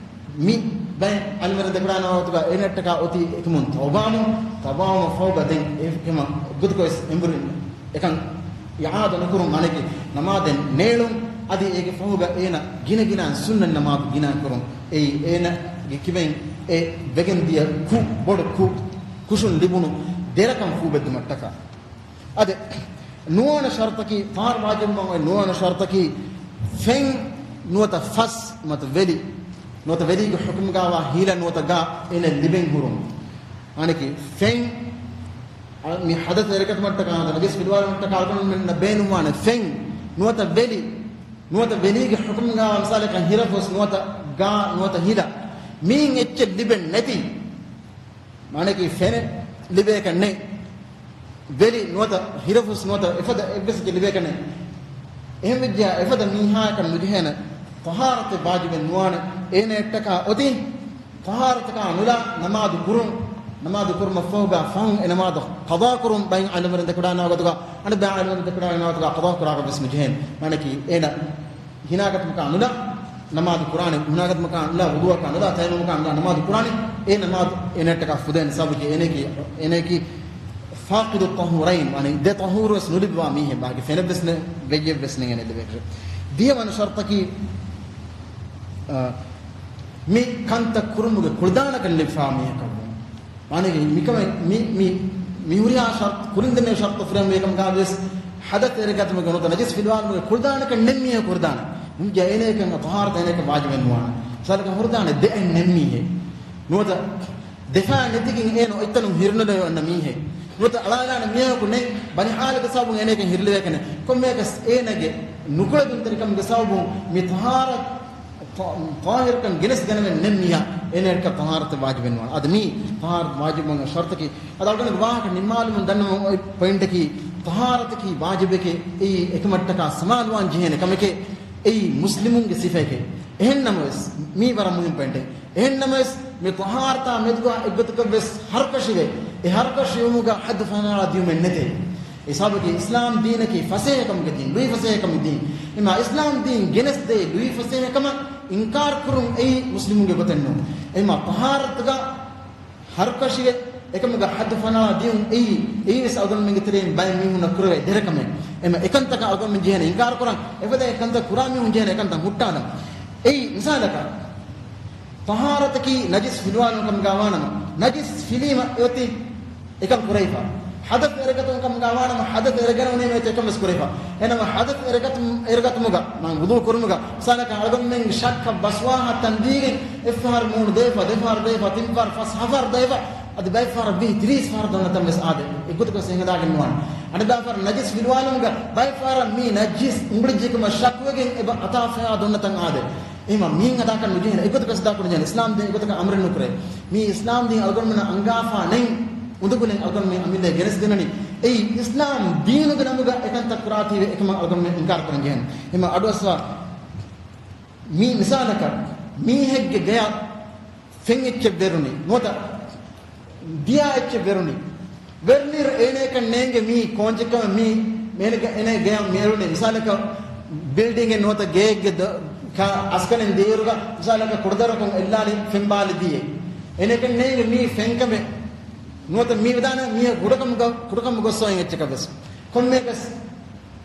މި ބައެއް ޢަލިމުން ދެކުރާނެ ވަގުތުގަ އޭނައަށްޓަކާ އޮތީ އެކަމުން ތައުބާވުން، ތައުބާވުމަށް ފަހުގަ ދެން އެ ކަމަށް އެއްގޮތަކަށް ވެސް އެނބުރި އެކަން އިޢާދަ ނުކުރުން، އަނެކި ނަމާދެއް ނޭޅުން، އަދި އޭގެ ފަހުގަ އޭނަ ގިނަ ގިނައިން ސުންނަތް ނަމާދު ގިނަ ކުރުން. އެއީ އޭނަގެ ކިބައިން އެ ވެގެން ދިޔަ ކުށް، ބޮޑު ކުށް، ކުށުން ލިބުނު ދެރަކަން ފޫބެއްދުމަށްޓަކާ. އަދި ނުވަވަނަ ޝަރުޠަކީ، ޠަހާރަތު ވާޖިބުވާން އޮތް ނުވަވަނަ ޝަރުޠަކީ، ފެން ނުވަތަ ފަސް ނުވަތަ ވެލި، ނުވަތަ ވެލީގެ ޙުކުމުގައިވާ ހިލަ ނުވަތަ ގާ އޭނަ ލިބެން ހުރުން. އަނެކި ފެން އަ، މި ޙަދަޘް އެރިގަތުމަށްޓަކާ، ނަޖިސް ފިލުވާލުމަށްޓަކާ އަޅުގަނޑުމެންނަށް ބޭނުންވާނެ ފެން ނުވަތަ ވެލި، ނުވަތަ ވެލީގެ ޙުކުމުގައިވާ މިސާލަކަށް ހިރަފުސް ނުވަތަ ގާ ނުވަތަ ހިލަ، މީން އެއްޗެއް ލިބެން ނެތި، މާނައަކީ ފެނެއް ލިބޭކަށް ނެތް، ވެލި ނުވަތަ ހިރަފުސް ނުވަތަ އެފަދަ އެއްވެސް އެއްޗެއް ލިބޭކަށް ނެތް. އެހެންވެއްޖެޔާ އެފަދަ މީހާއަކަށް ނުޖެހޭނެ، ޠަހާރަތެއް ވާޖިބެއް ނުވާނެ. އޭނައަށްޓަކާ އޮތީ ޠަހާރަތަކާ ނުލާ ނަމާދު ކުރުން، ނަމާދު ކުރުމަށްފަހުގަ ފަހުން އެ ނަމާދު ޤަޟާ ކުރުން. ބައެއް ޢަލިމުން ދެކުރާނެ ގޮތުގަ، އަނެއްބައި ޢަލިމުން ދެކުރާނެ ގޮތުގަ ޤަޟާ ކުރާކަށް ވެސް ނުޖެހޭނެ. މާނައަކީ އޭނަ ހިނާގަތުމަކާ ނުލާ ނަމާދު ކުރާނެ، ހިނާގަތުމަކާ ނުލާ ވުޟޫއަކާ ނުލާ ތަޔައްމުމަކާ ނުލާ ނަމާދު ކުރާނެ. އެ ނަމާދު އޭނައަށްޓަކާ ފުދޭނެ، ސަބަބަކީ އޭނައަކީ، އޭނައަކީ ފާޤިދު ޠަހޫރައިން، ވަނީ ދެ ޠަހޫރު ވެސް ނުލިބިވާ މީހެއް، ބާކީ ފެނެއްވެސް ނެ، ވެއްޔެއްވެސް ނެތް އޭނަ ލިބޭކަށް. ދިހަވަނަ ޝަރުޠަކީ، އަ، މި ކަންތައް ކުރުމުގެ ކުޅަދާނަކަން ލިބިފާ މީހަކަށް ވުން. މާނައަކީ މިކަމެއް، މި، މި، މި ހުރިހާ ޝަރުޠު، ކުރިން ދެންނެވި ޝަރުޠު ފުރިހަމަވި ކަމުގައި ވެސް ޙަދަޘް އެރިގަތުމުގެ ނުވަތަ ނަޖިސް ފިލުވާލުމުގެ ކުޅަދާނަކަން ނެތް މީހަކު ހުރިދާނެ. މި އޭނައަކަށް ޠަހާރަތު އޭނައަކަށް ވާޖިބެއް ނުވާނެ. މިސާލަކަށް ހުރިދާނެ ދެއަތް ނެތް މީހެއް ނުވަތަ ދެފައި ނެތިގެން އޭނަ އޮތްތަނުން ހިރިނުލެވި އޮންނަ މީހެއް ނުވަތަ އަޅާލާނެ މީހަކު ނެތް، ބަނިހާލުގެ ސަބަބުން އޭނައަކަށް ހިރިލެވޭކަށް ނެތް. ކޮންމެއަކަސް އޭނަގެ ނުކުޅެދުންތެރިކަމުގެ ސަބަބުން މި ޠަހާރަތު، ޠާ، ޠާހިރުކަން ގެނެސްގަނެވެން ނެތް މީހާ އޭނައަށްޓަކާ ޠަހާރަތެއް ވާޖިބެއް ނުވާނެ. އަދި މީ ޠަހާރަތު ވާޖިބުވުމުގެ ޝަރުޠަކީ، އަދި އަޅުގަނޑުގެ ވާހަކަ ނިންމާލުމުން ދަންނަވަން އޮތް ޕޮއިންޓަކީ، ޠަހާރަތަކީ ވާޖިބެކޭ، އެއީ އެކަމަށްޓަކާ ސަމާލުވާން ޖެހޭނެ ކަމެކޭ، އެއީ މުސްލިމުންގެ ސިފައެކޭ. އެހެން ނަމަވެސް، މީ ވަރަށް މުހިންމު ޕޮއިންޓެއް. އެހެން ނަމަވެސް، މި ޠަހާރަތާ މެދުގާ އެއްގޮތަކަށްވެސް ހަރުކަށިވެ، އެ ހަރުކަށިވުމުގަ ޙައްދު ފަނާޅާ ދިޔުމެއް ނެތޭ. އެ ސަބަބަކީ އިސްލާމް ދީނަކީ ފަސޭހަކަމުގެ ދީން، ލުއިފަސޭހަކަމުގެ ދީން. އެމާ އިސްލާމް ދީން ގެނެސްދޭ ލުއިފަސޭހަކަމަށް އިންކާރު ކުރުން އެއީ މުސްލިމުންގެ ގޮތެއް ނޫން. އެމާ ޠަހާރަތުގަ ހަރުކަށިވެ، އެކަމުގަ ޙައްދު ފަނާޅާ ދިޔުން އެއީ، އެއީވެސް އަޅުގަނޑުމެންގެ ތެރެއިން ބައެއް މީހުންނަށް ކުރެވޭ ދެރަކަމެއް. އެމަ އެކަންތަކަށް އަޅުގަނޑުމެން ޖެހޭނެ އިންކާރު ކުރަން، އެފަދަ އެކަންތައް ކުރާ މީހުން ޖެހޭނެ އެކަންތައް ހުއްޓާލަން. އެއީ މިސާލަކަށް، ޠަހާރަތަކީ ނަޖިސް ފިލުވާލުން ކަމުގަ ވާނަމަ، ނަޖިސް ފިލީމަ އެއޮތީ އެކަން ކުރެވިފަ. ޙަދަޘް އެރިގަތުން ކަމުގަ ވާނަމަ، ޙަދަޘް އެރިގަނެވުނީމަ އެކަން ވެސް ކުރެވިފަ. އެނަމަ ޙަދަޘް އެރިގަތު، އެރިގަތުމުގަ، މާ ވުޟޫ ކުރުމުގަ، މިސާލަކަށް އަޅުގަނޑުމެން ޝައްކަށް ވަސްވާހަ ތަން ދީގެން، އެއްފަހަރު މޫނު ދެވިފަ، ދެފަހަރު ދެވިފަ، ތިންފަހަރު، ފަސް، ހަފަހަރު ދެވިފަ، އަދި ބައެއްފަހަރަށް ވީ ތިރީސް ފަހަރު ދޮންނަ ތަން ވެސް އާދޭ. އެއްގޮތަކަށް ވެސް ހިނގަދާގެން ނުވާނެ. އަނެއްބައިފަހަރު ނަޖިސް ފިލުވާލުމުގަ ބައެއްފަހަރަށް މީ ނަޖިސް އުނގުޅިއްޖެކަމަށް ޝައްކުވެގެން އެބަ އަތާފަޔާ ދޮންނަ ތަން އާދޭ. އެހެންމަ މީން އަދާކަށް ނުޖެހޭނެ. އެއްގޮތަކަށް ވެސް އަދާކުރަން ޖެހޭނެ. އިސްލާމް ދީން އެއްގޮތަކަށް އަމުރެއް ނުކުރޭ. މީ އިސްލާމް ދީން އަޅުގަނޑުމެންނަށް އަންގާފާ ނެތް އުނދަގުލެއް އަޅުގަނޑުމެން އަމިއްލައަށް ގެނެސްދިނަނީ. އެއީ އިސްލާމް ދީނުގެ ނަމުގަ އެކަންތައް ކުރާތީވެ އެކަމަށް އަޅުގަނޑުމެން އިންކާރު ކުރަން ޖެހޭނެ. އެހެންމަ އަޑުއައްސަވާ މި މިސާލަކަށް، މީހެއްގެ ގަޔަށް ފެން އެއްޗެއް ވެރުނީ ނުވަތަ ދިޔާ އެއްޗެއް ވެރުނީ. ވެރުނީރު އޭނައަކަށް ނޭނގެ މީ ކޯންޗެއްކަމެއް، މީ އޭނަގެ، އޭނަގެ ގަޔަށް މި އެޅުނީ. މިސާލަކަށް ބިލްޑިންގެއް ނުވަތަ ގެއެއްގެ ދަ، ކަ، އަސްކަނިން ދިޔައިރުގަ މިސާލަކަށް ކުޑަދޮރަކުން އެއްލާނީ ފެން ބާލި ދިޔައެއް. އޭނައަކަށް ނޭނގެ މީ ފެންކަމެއް ނުވަތަ މީ ވެދާނެ މީ ކުޑަކަމުގަ، ކުޑަކަމުގަ ގޮސް އޮތް އެއްޗަކަށް ވެސް. ކޮންމެއަކަސް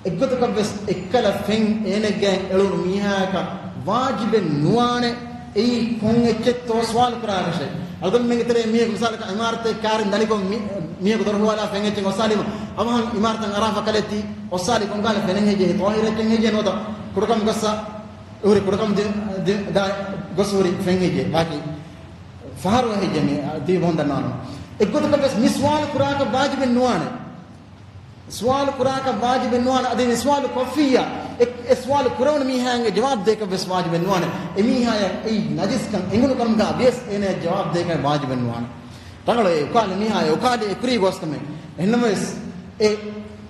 އެއްގޮތަކަށްވެސް އެއްކަލަ ފެން އޭނަގެ ގަޔަށް އެޅުނު މީހާއަކަށް ވާޖިބެއް ނުވާނެ. އެއީ ކޮން އެއްޗެއްތޯ ސުވާލު ކުރާކަށެއް. އަޅުގަނޑުމެންގެ ތެރޭ މީހަކު މިސާލަކަށް އިމާރަތެއް ކާރިން ދަނިކޮށް މި، މީހަކު ދޮރު ހުޅުވާލާ ފެން އެއްޗެއް އޮއްސާލީމަ، އަވަހަށް އިމާރަތަށް އަރާފަ ކަލޭ ތި އޮއްސާލީ ކޮންކަހަލަ ފެނެއް ހެއްޔޭ؟ ޠާހިރު އެއްޗެއް ހެއްޔޭ؟ ނުވަތަ ކުޑަކަމު ގޮއްސަ އެހުރި ކުޑަކަމު ދި، ދި، ދާ ގޮސް ހުރި ފެން ހެއްޔޭ؟ ބާކީ ފަހަރު ހެއްޔޭ މި ދީ ބޮންދަން ނާނު. އެއްގޮތަކަށްވެސް މި ސުވާލު ކުރާކަށް ވާޖިބެއް ނުވާނެ. ސުވާލު ކުރާކަށް ވާޖިބެއް ނުވާނެ. އަދި މި ސުވާލު ކޮށްފިއްޔާ، އެ، އެ ސުވާލު ކުރެވުނު މީހާއަށް ޖަވާބު ދޭކަށް ވެސް ވާޖިބެއް ނުވާނެ. އެ މީހާޔަށް އެއީ ނަޖިސްކަން އެނގުނު ކަމުގަ ވިޔަސް އޭނަޔަށް ޖަވާބު ދޭކަށް ވާޖިބެއް ނުވާނެ. ރަނގަޅު އެ އުކާލި މީހާ އެ އުކާލި އެ ކުރީ ގޯސްކަމެއް. އެހެންނަމަވެސް އެ،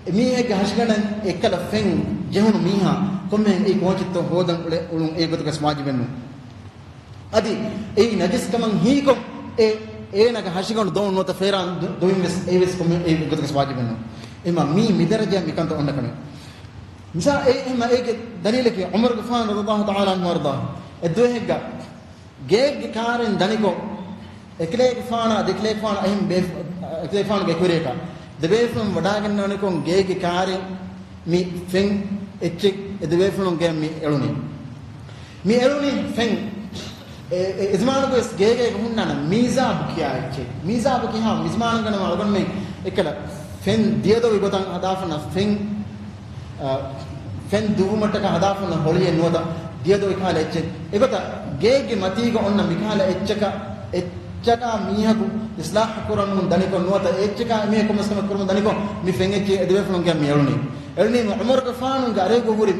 އެ މީހެއްގެ ހަށިގަނޑަށް އެއްކަލަ ފެން ޖެހުނު މީހާ ކޮންމެހެން އެއީ ކޯޗެއްތޯ ހޯދަން އުޅެ، އުޅުން އެ ގޮތަކަސް ވާޖިބެއް ނޫން. އަދި އެއީ ނަޖިސްކަމަށް ހީކޮށް، އެ، އޭނަގެ ހަށިގަނޑު ދޮވުން ނުވަތަ ފޭރާން ދު-، ދުވިން ވެސް އެއީ ވެސް ކޮންމެ އެ ގޮތަކަސް ވާޖިބެއް ނޫން. އެމަ މީ މިދަރަޖަ މިކަންތައް އޮންނަ ކަމެއް. މިސާ އެ، އެމަ އޭގެ ދަލީލަކީ ޢުމަރުގެފާނު ރަޟިޔަﷲ ތަޢާލާ ޢަންހު ވަރަޟާ. އެއްދުވަހެއްގަ ގޭގެ ކާރިން ދަނިކޮށް، އެކަލޭގެފާނާ ދެކަލޭގެފާނާ އެހެން ބޭފު-، އެކަލޭގެފާނުގެ ކުރިޔަކަށް ދެބޭފުޅުން ވަޑާގެންނެވުނިކޮށް ގޭގެ ކާރިން މި ފެން އެއްޗެއް އެ ދެބޭފުޅުންގެ މި އެޅުނީ. މި އެޅުނީ ފެން އެ، އެ، އެޒަމާނުގަވެސް ގޭގޭގަ ހުންނާނެ މީޒާބު ކިޔާ އެއްޗެއް. މީޒާބު ކިހާ މިޒަމާނުގަ ނަމަ އަޅުގަނޑުމެން އެއްކަލަ ފެން ދިޔަދޮވި ގޮތަށް ހަދާފަންނަ ފެން، އަ، ފެން ދުއްވުމަށްޓަކާ ހަދާފަންނަ ހޮޅިއެއް ނުވަތަ ދިޔަދޮވި ކަހަލަ އެއްޗެއް. އެގޮތަށް ގޭގެ މަތީގަ އޮންނަ މިކަހަލަ އެއްޗަކަށް، އެއްޗަކާ މީހަކު އިސްލާހް ކުރަމުން ދަނިކޮށް ނުވަތަ އެއްޗަކާ މީހަކު ކޮންމެސް ކަމެއް ކުރަމުން ދަނިކޮށް މި ފެން އެއްޗެއް އެ ދެބޭފުޅުންގެ މި އެޅުނީ. އެޅުނީ ޢުމަރުގެފާނުގެ އަރިހުގަ ހުރި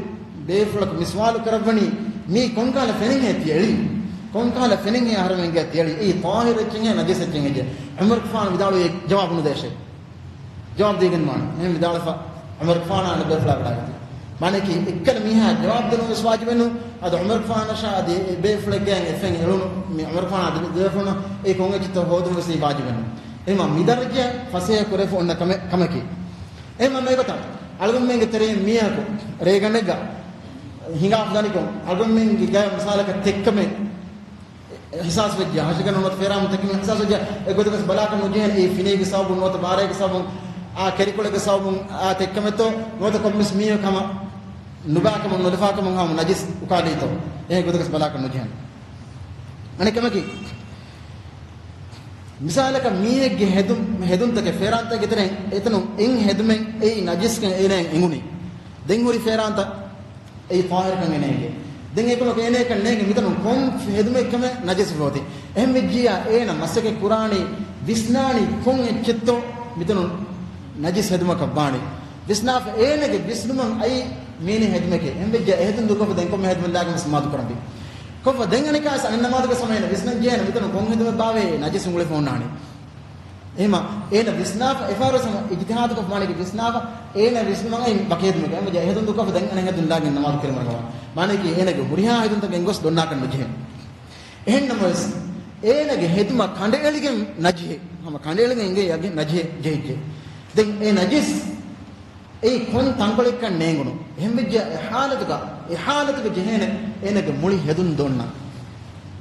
ބޭފުޅަކު މި ސުވާލު ކުރައްވަނީ، މީ ކޮންކަހަލަ ފެނެއްހޭ ތިޔަ އެޅީ؟ ކޮންކަހަލަ ފެނެއްހޭ އަހަރެމެންގެ ތިޔަ އެޅީ؟ އެއީ ޠާހިރު އެއްޗެއްހޭ ނަޖިސް އެއްޗެއްހޭ؟ ޢުމަރުގެފާނު ވިދާޅުވި ޖަވާބު ނުދޭށޭ. ޖަވާބު ދީގެން ވާނެ. އެހެން ވިދާޅުވެފަ ޢުމަރުގެފާނާ އަނެއް ބޭފުޅާ ވިދާޅުވި. މާނައަކީ އެއްކަލަ މީހާ ޖަވާބު ދިނުން ވެސް ވާޖިބެއް ނޫން. އަދި ޢުމަރުގެފާނަށާ އަދި އެ ބޭފުޅެއްގެ އެ ފެން އެޅުނު މި ޢުމަރުގެފާނާ ދެ ބޭފުޅުން އެ ކޮން އެއްޗެއްތޯ ހޯދުން ވެސް ވާޖިބެއް ނޫން. އެހެންމަ މި ދަރަޖައަށް ފަސޭހަ ކުރެފަ އޮންނަ ކަމެއް، ކަމަކީ. އެހެންމަ މިގޮތަށް އަޅުގަނޑުމެންގެ ތެރެއިން މީހަކު ރޭގަނޑެއްގަ ހިނގާފަ ދަނިކޮށް، އަޅުގަނޑުމެންގެ ގަޔަށް މިސާލަކަށް ތެއްކަމެއް އިޙްސާސް ވެއްޖެ، ހަށިގަނޑު ނުވަތަ ފޭރާމުން ތެއްކަމެއް އިޙްސާސް ވެއްޖެ، އެ ގޮތަކަސް ބަލާކަށް ނުޖެހޭނެ. އެއީ ފިނޭގެ ސަބަބުން ނުވަތަ ބާރޭގެ ސަބަބުން، އާ ކެރިކޮޅެއްގެ ސަބަބުން އާ ތެއްކަމެއްތޯ، ނުވަތަ ކޮންމެސް މީހަކު ހަމަ ނުބާކަމުން ނުލަފާކަމުން ހަމަ ނަޖިސް އުކާލީތޯ، އެ ގޮތަކަސް ބަލާކަށް ނުޖެހޭނެ. އަނެއް ކަމަކީ، މިސާލަކަށް މީހެއްގެ ހެދުން، ހެދުންތަކެއް ފޭރާންތަކެއްގެ ތެރެއިން އެތަނުން އެއް ހެދުމެއް އެއީ ނަޖިސްކަން އޭނައަށް އެނގުނީ. ދެން ހުރި ފޭރާންތައް އެއީ ޠާހިރުކަން އޭނައަށް އެނގޭ. ދެން އެކަމަކު އޭނައަކަށް ނޭނގެ މިތަނުން ކޮން ހެދުމެއްކަމެއް ނަޖިސް ފޯތި. އެހެން ވެއްޖިއްޔާ އޭނަ މަސައްކަތް ކުރާނީ ވިސްނާނީ ކޮން އެއްޗެއްތޯ މިތަނުން ނަޖިސް ހެދުމަކަށް ވާނީ. ވިސްނާފަ އޭނަގެ ވިސްނުމަށް އައީ މީނީ ހެދުމެކޭ. އެހެން ވެއްޖެ އެ ހެދުން ދޫކޮށްފަ ދެން ކޮންމެ ހެދުމެއް ލާގެން ވެސް ނަމާދު ކުރަންވީ. ކޮށްފަ ދެން އަނެއްކާވެސް އަނެއް ނަމާދުގެ ސަމަޔަށް ވިސްނަން ޖެހޭނެ މިތަނުން ކޮން ހެދުމެއް ބާވޭ ނަޖިސް އުނގުޅިފަ އޮންނާނީ. އެހެމަ އޭނަ ވިސްނާފަ އެފަހަރު ވެސް ހަމަ އިޖްތިހާދުކޮށްފަ މާނައަކީ ވިސްނާފަ އޭނަ ވިސްނުމަށް އައި ވަކި ހެދުމެކޭ. އެހެން ވެއްޖެ އެ ހެދުން ދޫކޮށްފަ ދެން އަނެއް ހެދުން ލާގެން ނަމާދު ކިރުމަށް ގަވާ. މާނައަކީ އޭނަގެ ހުރިހާ ހެދުންތަކެއް ގޮސް ދޮންނާކަށް ނުޖެހޭ. އެހެންނަމަވެސް، އޭނަގެ ހެދުމަށް ކަނޑައެޅިގެން ނަޖިހެއް، ހަމަ ކަނޑައެޅިގެން އެނގޭ އަގެއް ނަޖިހެއް ޖެހިއްޖެ. ދެން އެ ނަޖިސް އެއީ ކޮން ތަންކޮޅެއްކަން ނޭނގުނު. އެހެންވެއްޖެ އެ ހާލަތުގަ، އެ ހާލަތުގަ ޖެހޭނެ އޭނަގެ މުޅި ހެދުން ދޮންނަން.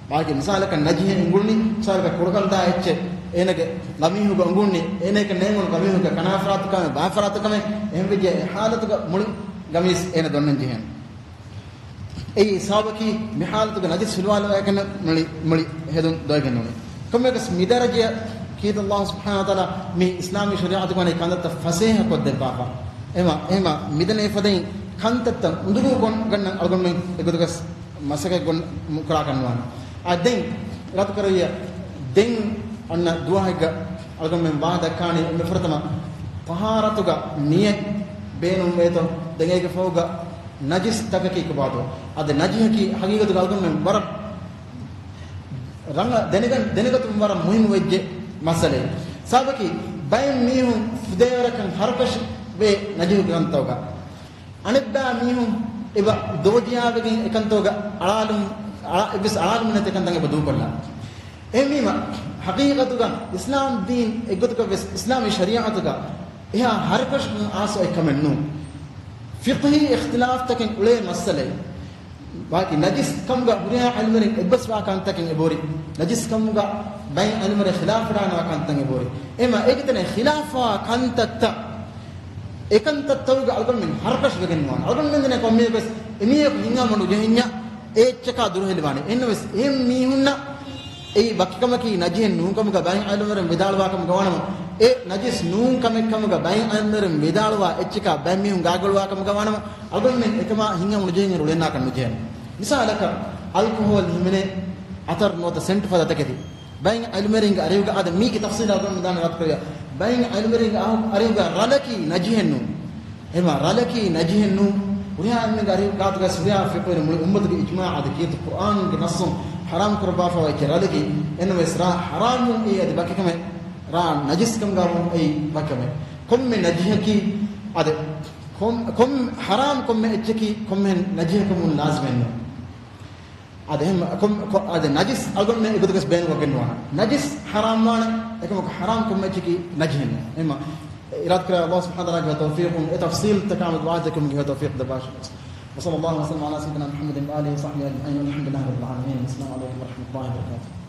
ބާކީ މިސާލަކަށް ނަޖިހެއް އެނގުނީ، މިސާލަކަށް ކުޑަކަން ދާ އެއްޗެއް އޭނަގެ ގަމީހުގަ އެނގުނީ، އޭނައަކަށް ނޭނގުނު ގަމީހުގެ ކަނާފަރާތު ކަމެއް، ބާފަރާތު ކަމެއް. އެހެންވެއްޖެ އެ ހާލަތުގަ މުޅި ގަމީސް އޭނަ ދޮންނަން ޖެހޭނެ. އެއީ ސަބަބަކީ މި ހާލަތުގަ ނަޖިސް ހިލުވާލުވާކަން މުޅި، މުޅި ހެދުން ދޮވެގެން ނޫނީ. ކޮންމެއަކަސް މި ދަރަޖަޔަކީ ﷲ ސުބްޙާނަހޫ ވަތަޢާލާ މި އިސްލާމީ ޝަރީޢަތުގަ ވަނީ ކަންތައްތައް ފަސޭހަ ކޮށްދެއްވާފަ. އެހެމަ، އެހެމަ މިދަނީ އެފަދައިން ކަންތައްތައް އުނދަގޫ ކޮށްގަންނަން އަޅުގަނޑުމެން އެގޮތުގަސް މަސައްކަތް ކުރާކަށް ނުވާނެ. އާ ދެން ރަދު ކުރެވިޔާ، ދެން އަންނަ ދުވަހެއްގަ އަޅުގަނޑުމެން ވާހަކަ ދައްކާނީ އެންމެ ފުރަތަމަ ޠަހާރަތުގަ ނިޔަތް ބޭނުންވޭތޯ، ދެން އޭގެ ފަހުގަ ނަޖިސް ތަކަކީ ކޮބާތޯ؟ އަދި ނަޖިހަކީ ހަގީގަތުގަ އަޅުގަނޑުމެން ވަރަށް ރަނގަޅަށް ދެނެގަން، ދެނެގަތުން ވަރަށް މުހިންމު ވެއްޖެ މައްސަލައެއް. ސަބަބަކީ ބައެއް މީހުން ފުދޭވަރަކަށް ހަރުކަށި ވޭ ނަޖިހުގެ ކަންތައްގަ. އަނެއްބައި މީހުން އެބަ ދޯދިޔާވެގެން އެކަންތޯގަ އަޅާލުން، އަޅާ، އެއްވެސް އަޅާލުމެއް ނެތި އެކަންތައް އެބަ ދޫކޮށްލާ. އެހެންވީމަ، ހަގީގަތުގަ އިސްލާމް ދީން އެއްގޮތަކަށް ވެސް އިސްލާމީ ޝަރީޢަތުގަ އެހާ ހަރުކަށި އާސޯ އެއްކަމެއް ނޫން. ފިޤްހީ އިޚްތިލާފްތަކެއް އުޅޭ މައްސަލައެއް. ބާކީ ނަޖިސް ކަމުގަ ހުރިހާ ޢިލްމުވެރިން އެއްބަސްވާ ކަންތަކެއް އެބަހުރި. ނަޖިސް ކަމުގަ ބައެއް ޢިލްމުވެރިން ޚިލާފު ވެވަޑައިގަންނަވާ ކަންތައް އެބަހުރި. އެހެމަ އޭގެ ތެރޭ ޚިލާފުވާ ކަންތައްތައް އެކަންތައްތަކުގަ އަޅުގަނޑުމެން ހަރުކަށިވެގެން ނުވާނެ. އަޅުގަނޑުމެން ދެނެ ކޮންމެއަކަސް އެމީހަކު ހިނގާމަ ނުޖެހެންޏާ އެ އެއްޗަކާ ދުރުހެލިވާނެ. އެހެންނަމަވެސް އެހެން މީހުންނަށް އެއީ ވަކިކަމަކީ ނަޖިހެއް ނޫންކަމުގަ ބައެއް ޢިލްމުވެރިން ވިދާޅުވާކަމުގަ ވާނަމަ، އެ ނަޖިސް ނޫން ކަމެއްކަމުގަ ބައެއް ޢިލްމުވެރިން ވިދާޅުވާ އެއްޗަކާ ބައެއް މީހުން ގާގޮޅުވާކަމުގަ ވާނަމަ، އަޅުގަނޑުމެން އެކަމާ ހިނގާމަ ނުޖެހެން ރުޅެންނާކަށް ނުޖެހޭނެ. މިސާލަކަށް، އަލްކޮހޯލް ހިމެނޭ އަތަރު ނުވަތަ ސެންޓް ފަދަ ތަކެތި. ބައެއް ޢިލްމުވެރިންގެ އަރިހުގަ އަދި މީގެ ތަފްސީލާ އަޅުގަނޑު ދާން ރަދުކުރެވިޔާ. ބައެއް ޢިލްމުވެރިންގެ އަހު-، އަރިހުގަ ރަލަކީ ނަޖިހެއް ނޫން. އެމަ ރަލަކީ ނަޖިހެއް ނޫން. ހުރިހާ ޢިލްމުގެ އަރިހު ގާތުގަ ހުރިހާ ފިޤުހުގެ މުޅި އުއްމަތުގެ އިޖްމާޢާ އަދި ކީރިތި ޤުރްއާންގެ ނައްސުން ޙަރާމް ކުރައްވާފައި ވައްޗެ ރަލަކީ. އެންވެސް ރާ ޙަރާމް އެއީ އަދި ވަކި ކަމެއް، ރާ ނަޖިސް ކަމުގަ ވުން އެއީ ވަކި ކަމެއް. ކޮންމެ ނަޖިހަކީ އަދި ކޮން، ކޮން ޙަރާމް ކޮންމެ އެއްޗަކީ ކޮންމެ ނަޖިހަކަމުން ލާޒިމެއް ނޫން. އަދި އެހެން ކޮން، ކޮ-، އަދި ނަޖިސް އަޅުގަނޑުމެން އެގޮތުގަސް ބޭނުންކޮށްގެން ނުވާނެ. ނަޖިސް ޙަރާމް ވާނެ، އެކަމަކު ޙަރާމް ކޮންމެ އެއްޗަކީ ނަޖިހެއް ނޫން. އެހެން އިރާދަކުރާ ﷲ ސުބްޙާނަހޫ ވަތަޢާލާގެ ތައުފީޤުން އެ ތަފްޞީލްތަކާމެދު ވާހަކަދައްކަމުގެ ތައުފީޤު ދެއްވާށި. وصلى الله وسلم على سيدنا محمد وآله وصحبه أجمعين والحمد لله رب العالمين. السلام عليكم ورحمة الله وبركاته.